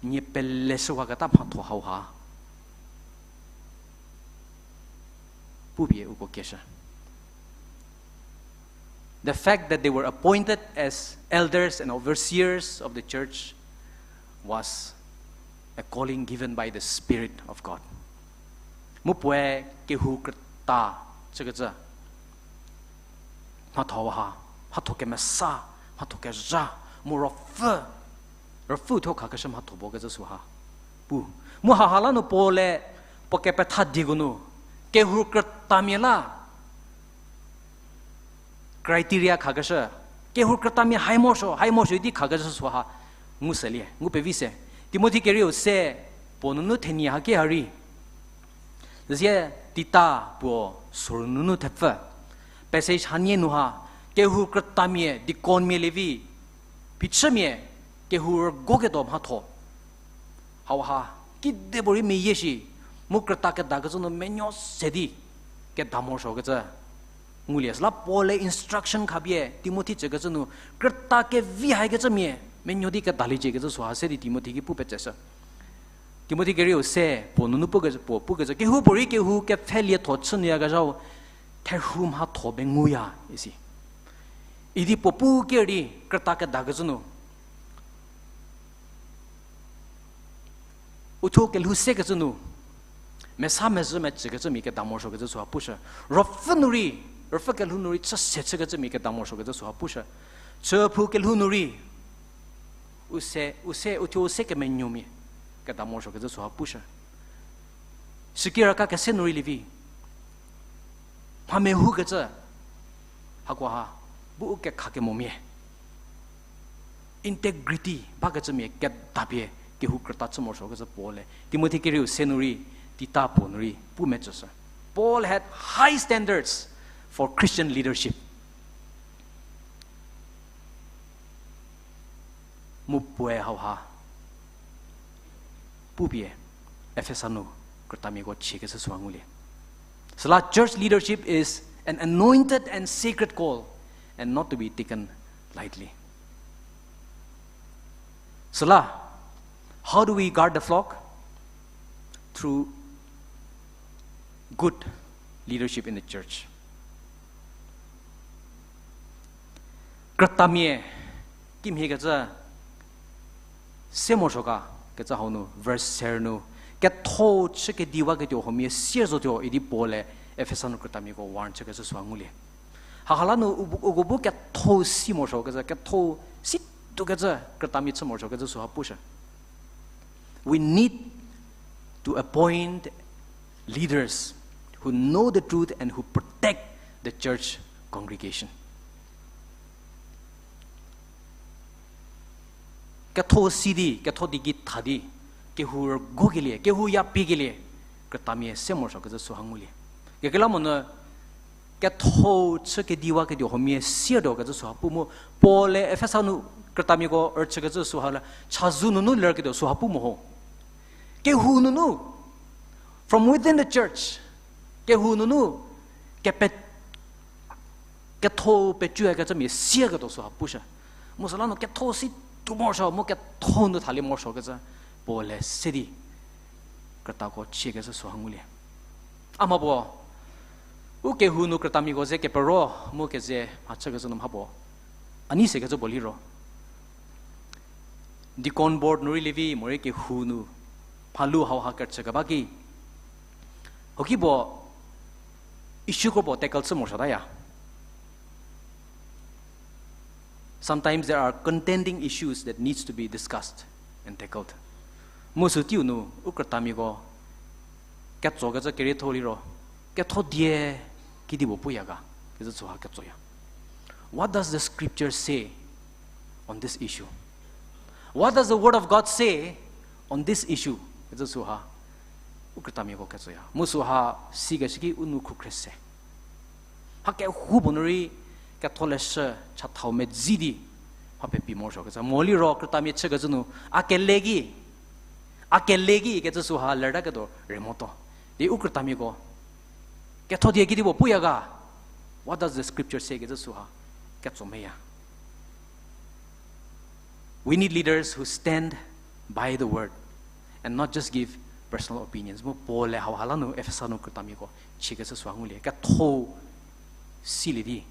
nie peleshüwaketa mhatho hauha pupie uko kieshü. The fact that they were appointed as elders and overseers of the church was a calling given by the Spirit of God. Mu puoe kehou krüta chükecü mhatho ha, mhatho kemesa, mhatho kezha, mu ruopfü, ruopfü thuo khakeshü mhatho puo kecü süha pu. Mu haha la nu Paul-e puo kepetha dieko nu, kehou krütamia la criteria khakeshü, kehou krütamia hai morosuo, hai morosuo idi khakeshü süha ngu selie, ngu pevi se. Timothi kerieu se puo nunu thenie haki ha rei. Zie Tita puo soru nunu thepfü. Passage hanie nu ha, kehou krütamia, deaconmia lievi, phichümia, kehou rügoketuo mhatho. Hauha, kidepuorei meyie shi, mu krüta kedakecü nu menuo se di, keda morosuokecü ngulie. Süla Paul-e instruction khapie Timothi tsükecü nu, krüta kevi haikecümia, menuo di kedaliecie kecü süha se di Timothi ki pu petseshü. Timothi kerieu se puo nunu pukecü, puo pukecü, kehoupuorei kehou kepfhelietho chünyüyakezhau, therhu mhatho penguya isi. Idi puo pu ker di krüta kedakecü nu, uthuo kelhou sekecü nu, mesa mezhü mecükecümia keda morosuokecü süha pushü. Ruopfü nu rei, ruopfü kelhou nu rei chü se chükecümia keda morosuokecü süha pushü. Chüphou kelhou nu rei, u se, u se, uthuo u se kemenuomia keda morosuokecü süha pushü. Shükira ka kese nu rei lievi, mha mehoukecü, hakoha, bu u kekhakemomia, integrity bakecümia kedapie kehou krüta chü morosuokecü Paul-e Timothi kerieu se nu rei, Tita puo nu rei pu metsüshü. Paul had high standards for Christian leadership. Mu puoe hauha pupie Efesa nu krütamiako chiekecü süha ngulie. Süla church leadership is an anointed and sacred call and not to be taken lightly. Süla How do we guard the flock? Through good leadership in the church. Krütamia kimhiekecü se morosuo ga kecü hau nu, verse ser nu, ketho chü kediwaketuo huomia sier zotuo idi Paul-e Efesa nu krütamiako warn chükecü süha ngulie. Hahala nu u bu, uko bu ketho si morosuokecü, ketho si tuokecü krütamia chü morosuokecü süha pushü. We need to appoint leaders who know the truth and who protect the church congregation. Ketho si di, ketho di gei tha di, kehou rügokelie, kehou yapiekelie, krütamia se morosuokecü süha ngulie. Kekreilamonyü ketho chü kediwaketuo huomia sier tuokecü süha pu mu, Paul-e Efesa nu krütamiako rüchükecü süha la, chazou nunu lerketuo süha pu mo ho. Kehou nunu, from within the church, kehou nunu, kepe ketho pecüyakecümia sieketuo süha pushü. Mu süla nu ketho si tuo morosuo, mu ketho nu thalie morosuokecü, Paul-e se di krütako chiekecü süha ngulie. A mha puo, u kehou nu krütamiako ze kepero, mu keze mhachükecü nu mha puo, a nei sekecü puo liro, deacon board nu rei lievi morei kehou nu mhalu hauha kerüchükeba ki, huoki puo issue kro puo tackle chü morosuotaya. Sometimes there are contending issues that needs to be discussed and tackled. Mu sü teiu nu u krütamiako ketsokecü kerietho liro, ketho die kedipuo puya ga kecü süha ketsoya. What does the scripture say on this issue? What does the word of God say on this issue? Kecü süha u krütamiako ketsoya. Mu süha sikeshü ki u nou khrukhre se. Mha kehoupuo nu rei ketholeshü chathau medzi di mha pepi morosuokecü. Mo liro krütamia chükecü nu, a kele ki, a kele ki kecü süha lertaketuo re motuo. Di u krütamiako ketho die kedipuo puya ga, what does the scripture say kecü süha ketso meya. We need leaders who stand by the word and not just give personal opinions. Mu Paul-e hauha la nu Efesa nu krütamiako chiekecü süha ngulie. Ketho silie di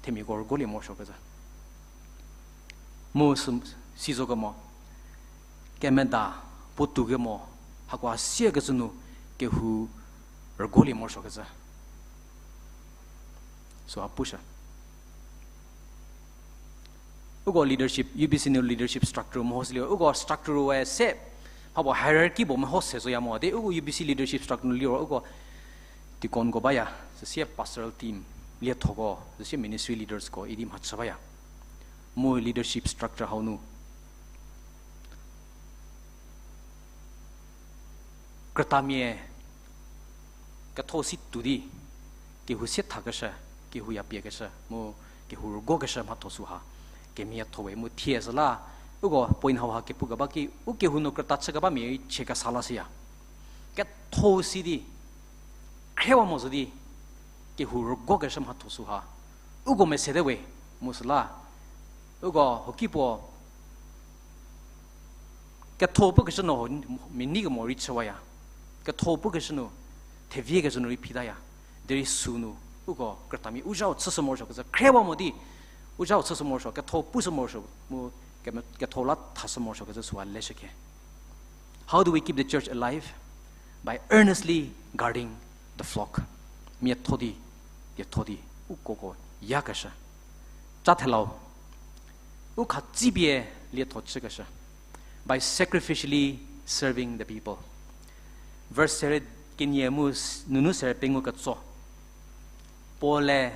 themiako rügolie morosuokecü. Mu sü, si zo kemo, kemeda, puotou kemo, hakoha siekecü nu kehou rügolie morosuokecü süha pushü. Uko leadership, U B C nu leadership structure meho sü liro, uko structure we se, mha puo hierarchy puo meho se zoya mo di, uko U B C leadership structure nu liro, uko deaconko baya, süsie pastoral team, liethoko, süsie ministry leadersko idi mhachü baya. Mu leadership structure hau nu krütamia ketho si tuo di, kehou sie thakeshü, kehou yapiekeshü, mu kehou rügokeshü mhatho süha kemiatho we mu thie süla, uko point hauha kepukeba ki, u kehou nu krüta chükebamia rei chie kesa la shüya. Ketho si di, khriewa mo zo di, kehou rügokeshü mhatho süha uko mesete we, mu süla, uko huoki puo ketho pukeshü nu ho, mia nei kemo rei chüwaya. Ketho pukeshü nu, theviekecü nu rei phitaya. Derei sünu, uko krütamia u zhau chüshü morosuokecü khriewa mo di, u zhau chüshü morosuo, ketho pushü morosuo, mu keme-, ketho la thashü morosuokecü süha leshükhe. How do we keep the church alive? By earnestly guarding the flock. Miatho di, dietho di, ukoko yakeshü. Cha thelau, u khatsipie lietho chükeshü. By sacrificially serving the people. Verse sere kenie mu s-, nunu sere pengou ketso. Paul-e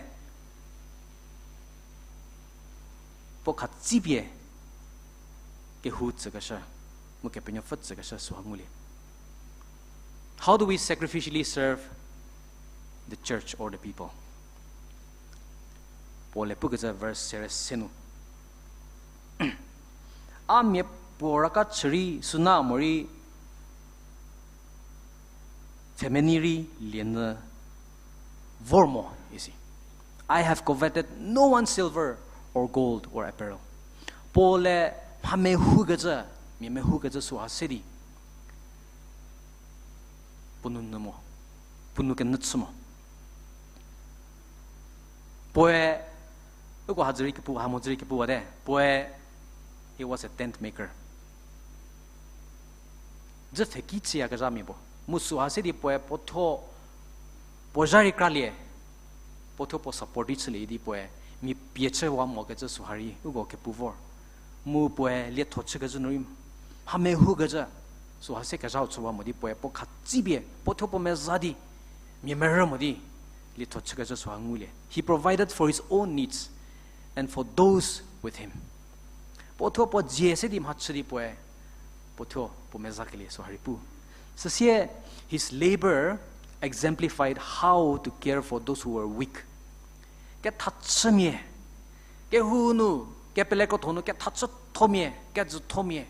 puo khatsipie kehou tsükeshü, mu Kepenuopfü tsükeshü süha ngulie. How do we sacrificially serve the church or the people? Paul-e pukecü verse sere se nu, a miapuo raka chü rei süna morei pfhemenei rei lienyü vor mo isi. I have coveted no one's silver or gold or apparel. Paul-e mha mehoukecü, Mia mehoukecü süha se di puo nou nyü mo, puo nou kenyü chü mo. Puoe, uko hadzü rei kepu, ha mo dzü rei kepu wate, puoe, he was a tent maker. Dzü pfheki chüyakezha mia puo. Mu süha se di puoe puo thuo, puo zha rei kralie, puo thuo puo support di chülie di puoe, mia pie chüwa mokecü süha rei uko kepu vor. Mu puoe lietho chükecü nu rei, mha mehoukecü, süha se kezhau chüwa mo di puoe puo khatsipie puo thuo puo meza di, mia merü mo di, lietho chükecü süha ngulie. He provided for his own needs and for those with him. Puo thuo puo dzie se di mhachü di puoe, puo thuo puo mezakelie süha rei pu. Süsie, his labor exemplified how to care for those who were weak. Kethachümia, kehou nu, kepele krotho nu kethachüthomia, kejüthomia,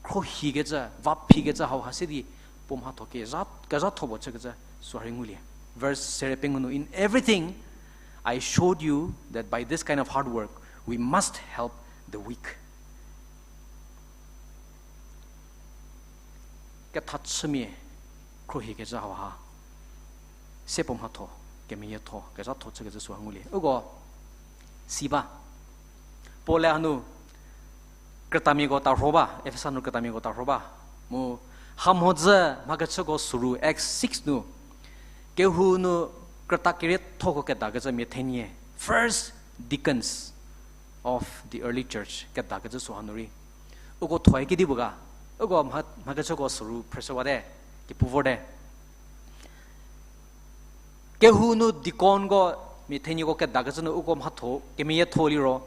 khrohikecü, vaphikecü hauha se di puo mhatho kezha, kezhatho puo chükecü süha rei ngulie. Verse sere pengou nu, In everything I showed you that by this kind of hard work we must help the weak. Kethachümia, khrohikecü hauha se puo mhatho, kemeyietho, kezhatho chükecü süha ngulie. Uko si ba, Paul-e hanu krütamiako tarho ba, Efesa nu krütamiako tarho ba. Mu hamhodzü mhakechüko süru, Acts six nu, kehou nu krüta keriethoko kedakecü mia thenie, first deacons of the early church kedakecü süha nu rei, uko thoe kedipuo ga, uko mha, mhakechüko süru phrüshüwate, kepu vorte. Kehou nu deaconko, mia thenieko kedakecü nu uko mhatho kemeyietho liro,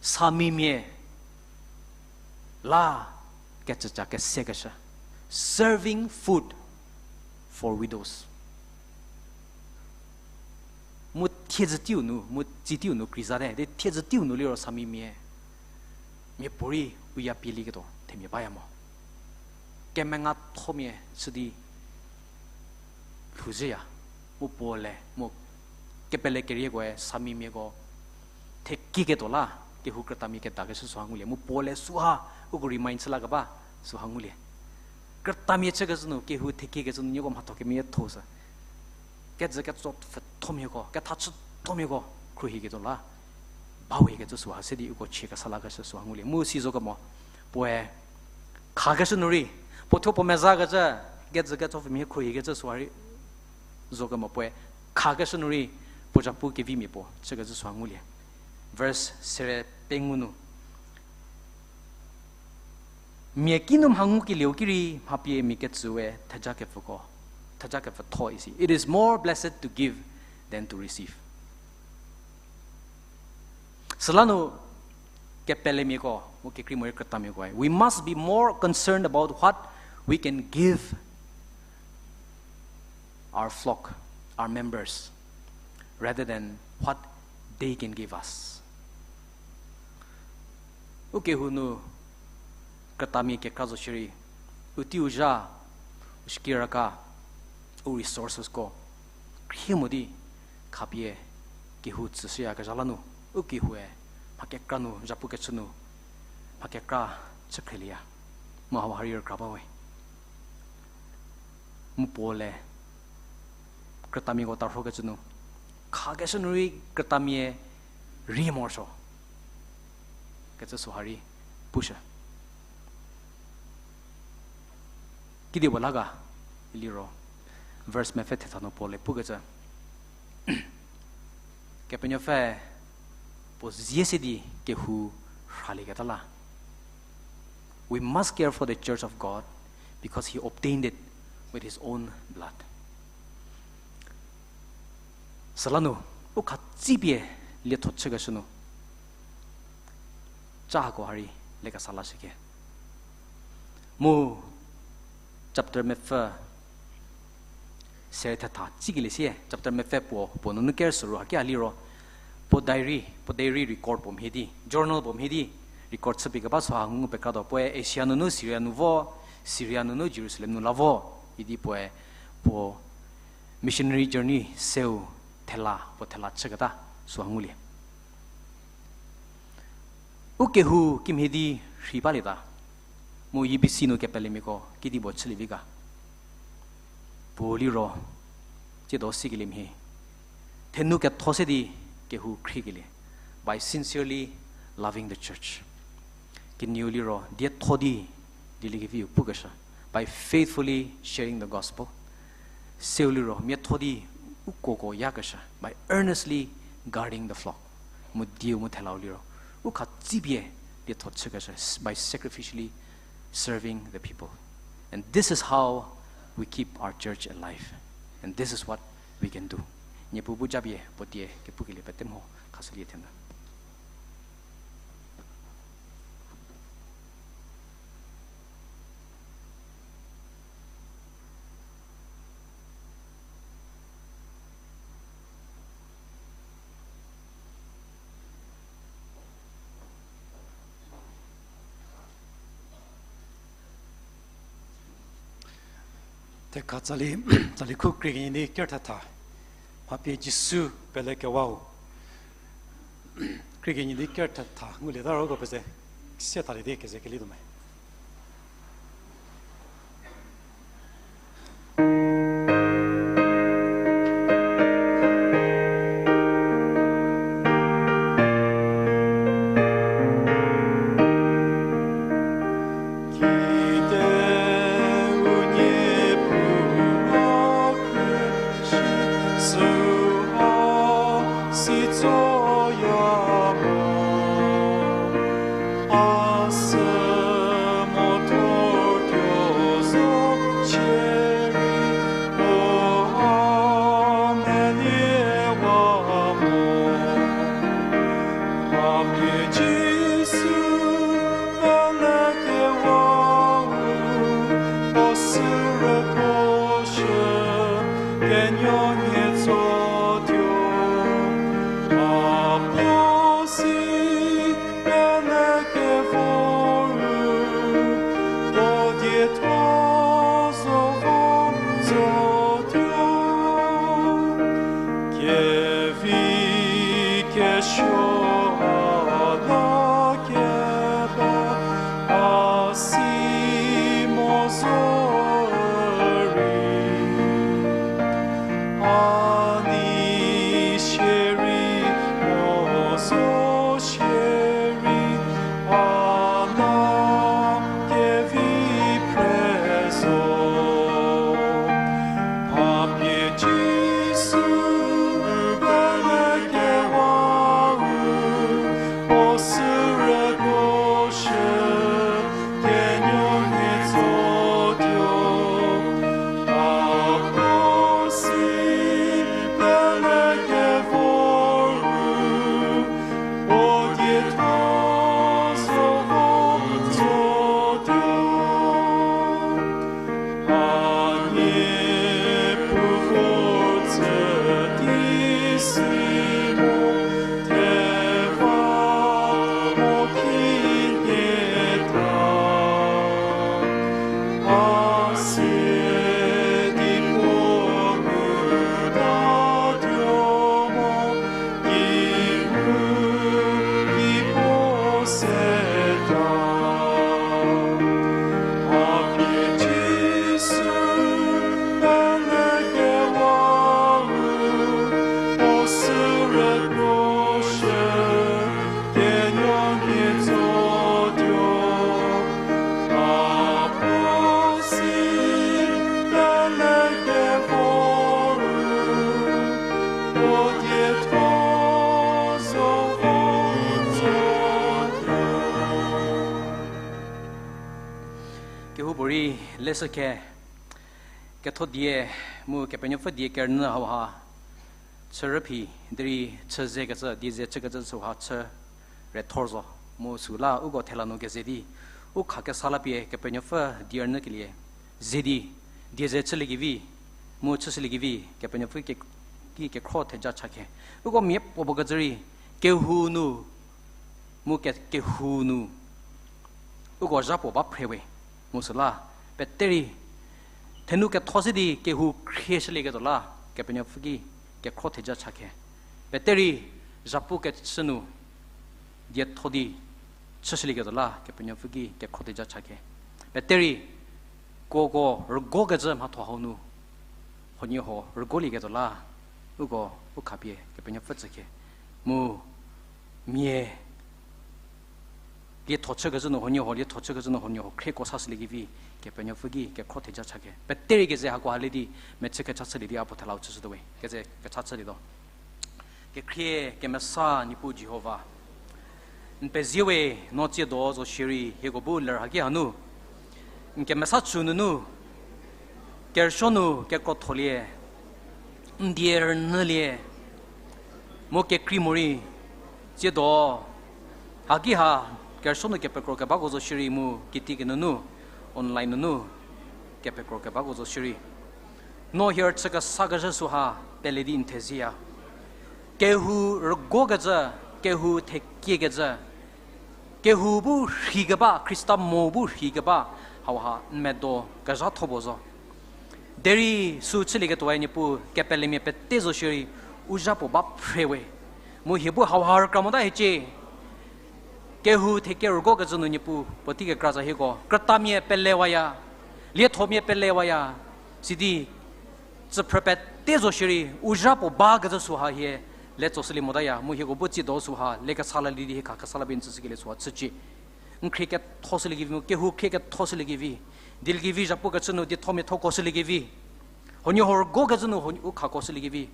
samimia la kecüca kesekeshü, serving food for widows. Mu thiedzü teiu nu, mu tsi teiu nu krizate, de thiedzü teiu nu liro samimia, miapuorei u ya pielieketuo themia baya mo. Kemengathomia chü di lhouzhüya, mu Paul-e, mu kepele keriekoe samimiako thekieketuo la, kehou krütamia kedakecü süha ngulie, mu Paul-e süha uko remind chü la keba süha ngulie. Krütamia chükecü nu, kehou thekiekecü nu nieko mhatho kemeyietho sü, kejü ketso pfhüthomiako, kethachüthomiako khruohiketuo la, bawekecü süha se di uko chie kesa lakeshü süha ngulie. Mu si zo kemo, puoe khakeshü nu rei, puo thuo puo mezakecü, kejü ketso pfhümia khruohikecü süha rei zo kemo puoe khakeshü nu rei, puo zhapu kevimia puo chükecü süha ngulie. Verse sere pengou nu, mia kinu mha ngukelieu ki rei mha pie mia ketsüwe thejakepfüko, thejakepfütho isi. It is more blessed to give than to receive. Süla nu kepelemiako, mu kekrei morei krütamiakoe, we must be more concerned about what we can give our flock, our members, rather than what they can give us. U kehou nu krütamia kekra zo shierei, u teiu zha, u shikiraka, u resourcesko khrie mo di khapie kehou tsüshüyakezha la nu, u kehoue mha kekra nu, zhapu kechü nu, mha kekra chükhrelieya. Mu hau ha rei rükra bawe. Mu Paul-e krütamiako tarhokecü nu, khakeshü nu rei krütamia rei morosuo kecü süha rei pushü. Kidi puo la ga, iliro, verse mepfü thetha nu Paul-e pukecü, Kepenuopfü puo zie se di kehou rhalieketa la. We must care for the church of God because he obtained it with his own blood. Süla nu, u khatsipie lietho chükeshü nu, cha hako ha rei lekesa lashüke. Mu chapter mepfü sere thetha tsikelie sie, chapter mepfü puo, puo nunu ker süru haki a liro, puo diary, puo diary record puo mhie di, journal puo mhie di, record chüpie keba süha ngu pekratuo, puoe Asia nunu Syria nu vo, Syria nunu Jerusalem nu la vo, idi puoe, puo missionary journey seu thela, puo thela chüketa süha ngulie. U kehou kimhie di rhei balieta. Mu U B C nu kepelemiako kedipuo chülievi ga? Puo liro, tsiedo sikelie mhie, thenu ketho se di kehou khriekelie, by sincerely loving the church. Kenieu liro, dietho di dieliekeviu pukeshü, by faithfully sharing the gospel. Seu liro, miatho di ukoko yakeshü, by earnestly guarding the flock. Mu dieu mu thelau liro, u khatsipie dietho chükeshü, by sacrificially serving the people. And this is how we keep our church alive. And this is what we can do. Niepuu bu japie puo die kepukelie pete mho khashülie thenu. Thekha tsali, tsali khu krie kenie di kerthetha. Mhapie Jisu pelekewau. Krie kenie di kerthetha ngulieta ro ko peze, sie thalie di keze kelituo me. Kehoupuorei leshü khe, ketho die mu Kepenuopfü die kerünyü hauha chü rüphi, derei chü zekecü, die ze chükecü süha chü rethor zo. Mu süla uko thela nu keze di, u khakesa la pie Kepenuopfü die rünyükelie ze di, die ze chüliekevi, mu chüshüliekevi, Kepenuopfü ki, ki kekhro theja cha khe. Uko mia puopuo kecü rei, kehou nu, mu ke, kehou nu uko zha puo ba phrewe, mu süla, peterei, thenu ketho se di kehou khrieshülieketuo la, Kepenuopfü ki kekhro theja cha khe. Peterei, zhapu kechü nu, dietho di chüshülieketuo la, Kepenuopfü ki kekhro theja cha khe. Pete rei, kuoko rügokecü mhatho hau nu, huoniehuo rügolieketuo la, uko u khapie Kepenuopfü tsükhe. Mu, mia, lietho chükecü nu huoniehuo, lietho chükecü nu huoniehuo khrieko sashüliekevi, Kepenuopfü ki kekhro theja chakhe. Pete rei keze hakoha le di, mechü kecha chülie di a puo thelau chüshütuo we, keze kecha chülietuo. Kekhrie kemesa Niepuu Jihova, n pezie we, no tsiedo zo shierei hieko bu ler haki hanu, n kemesa chü nunu, kerüsuo nu kekrotholie, n die rünyülie, mu kekrei morei, tsiedo, haki ha, kerüsuo nu kepekro kebako zo shierei mu kitiekinu nu, online nunu, kepekro kebako zo shierei, no hie rüchü kesakezhü süha pele di n thezieya. Kehou rügokecü, kehou thekiekecü, kehou bu rheikeba, Khrista mo bu rheikeba, hauha n medo kezhatho puo zo. Derei sü chülieketuoe Niepuu, kepelemia pete zo shierei, u zha puo ba phre we. Mu hie bu hauha rükra mota hiecie. Kehou thekie rügokecü nu Niepuu puotei kekra za hieko krütamia pelewaya, liethomia pelewaya, sidi tsüphrü pete zo shierei u zha puo bakecü süha hie le tsoshülie motaya, mu hieko bu tsiedo süha le kesa lalie di hie kha kesa la pie n tsüshükelie süha chücie. N khrie kethoshüliekevi mu kehou khrie kethoshüliekevi, dieliekevi zhapukecü nu diethomiathokoshüliekevi, huoniehuo rügokecü nu huonie u khakoshüliekevi,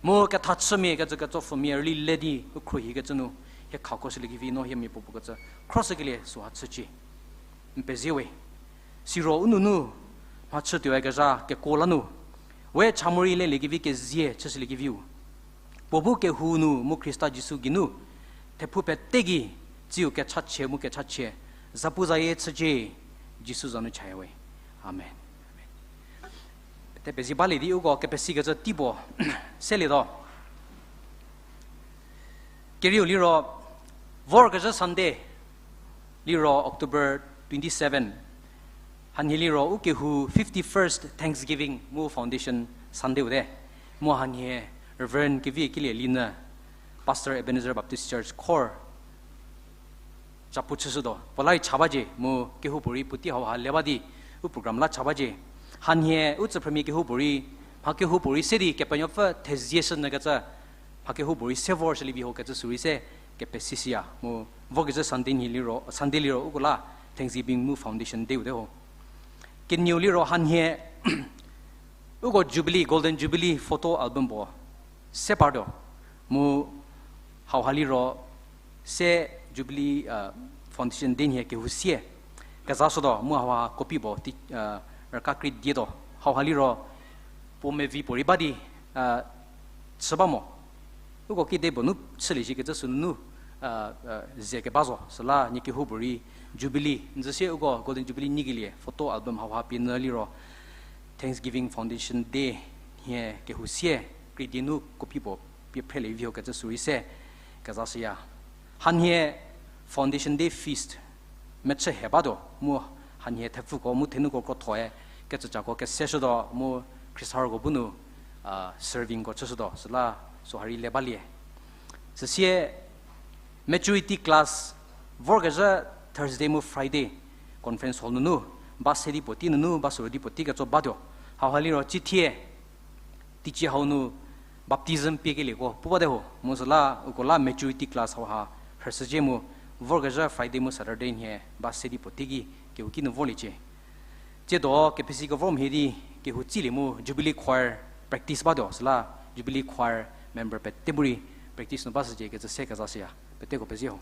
mu kethachümia kecü ketsopfhümia rüli le di u khruohikecü nu hie khakoshüliekevi no hie mia puopuo kecü khroshükelie süha chücie. N pezie we. Siro u nunu mhachütuoyakezha kekuo la nu, we cha morei leliekevi kezie chüshüliekeviu, puo bu kehou nu mu Khrista Jisu geinu, thephou pete gei, tsiu kechachie mu kechachie, zapuzayie chücie, Jisu za nu chaya we. Amen. Pete pezie balie di uko kepesikecü tei puo selietuo. Kerieu liro, vorkezhü Sunday liro October twenty seven. Hanhie liro u kehou fifty-first Thanksgiving mu Foundation Sunday-u te. Mu hanhie Reverend Kevikelie Linyü, Pastor, Ebenezer Baptist Church, Khor, chapu chüshütuo. Puo la rei cha bacie mu kehoupuorei puotei hauha le ba di u program la cha bacie. Hanhie u tsüphrümia kehoupuorei, mha kehoupuorei se di Kepenuopfü thezie shünyükecü, mha kehoupuorei se vorshülievi ho kecü sürei se kepesisiya mu vorkezhü Sunday liro, Sunday liro uko la Thanksgiving mu Foundation Day-u te ho. Kenieu liro hanhie uko Jubilee, Golden Jubilee photo album puo se partuo. Mu hauha liro se Jubilee, uh, Foundation Day nhie kehou sie kezashütuo mu hauha copy puo ti, uh, rüka krie dietuo. Hauha liro puo mevi puorei ba di, uh, chü ba mo. Uko kide puo nu chülie shikecü sünunu, uh, uh, ze keba zo. Süla nie kehoupuorei Jubilee, n zü sie uko Golden Jubilee nyikelie photo album hauha pie nyü liro Thanksgiving Foundation Day nhie kehou sie krie die nu copy puo pie phrelievi ho kecü sürei se kezashüya. Hanhie Foundation Day feast mechü he batuo mu hanhie thepfuko mu thenuko krothoe kecücako keseshütuo mu Khrista roko bu nu, uh, servingko chüshütuo süla süha rei le balie. Süsie maturity class vorkezhü Thursday mu Friday conference hall nunu, ba se di puotei nunu ba suru di puotei ketso batuo. Hauha liro cithie teicie hau nu baptism piekelieko pu bate ho mu süla uko la maturity class hauha rhüshücie mu vorkezhü Friday mu Saturday nhie ba se di puotei ki kehouki nu vorliecie. Tsiedo kepesi kevor mhie di kehou tsilie mu Jubilee Choir practice batuo süla Jubilee Choir member pete bu rei practice nu bashücie kecü se kezashüya. Peteko pezie ho.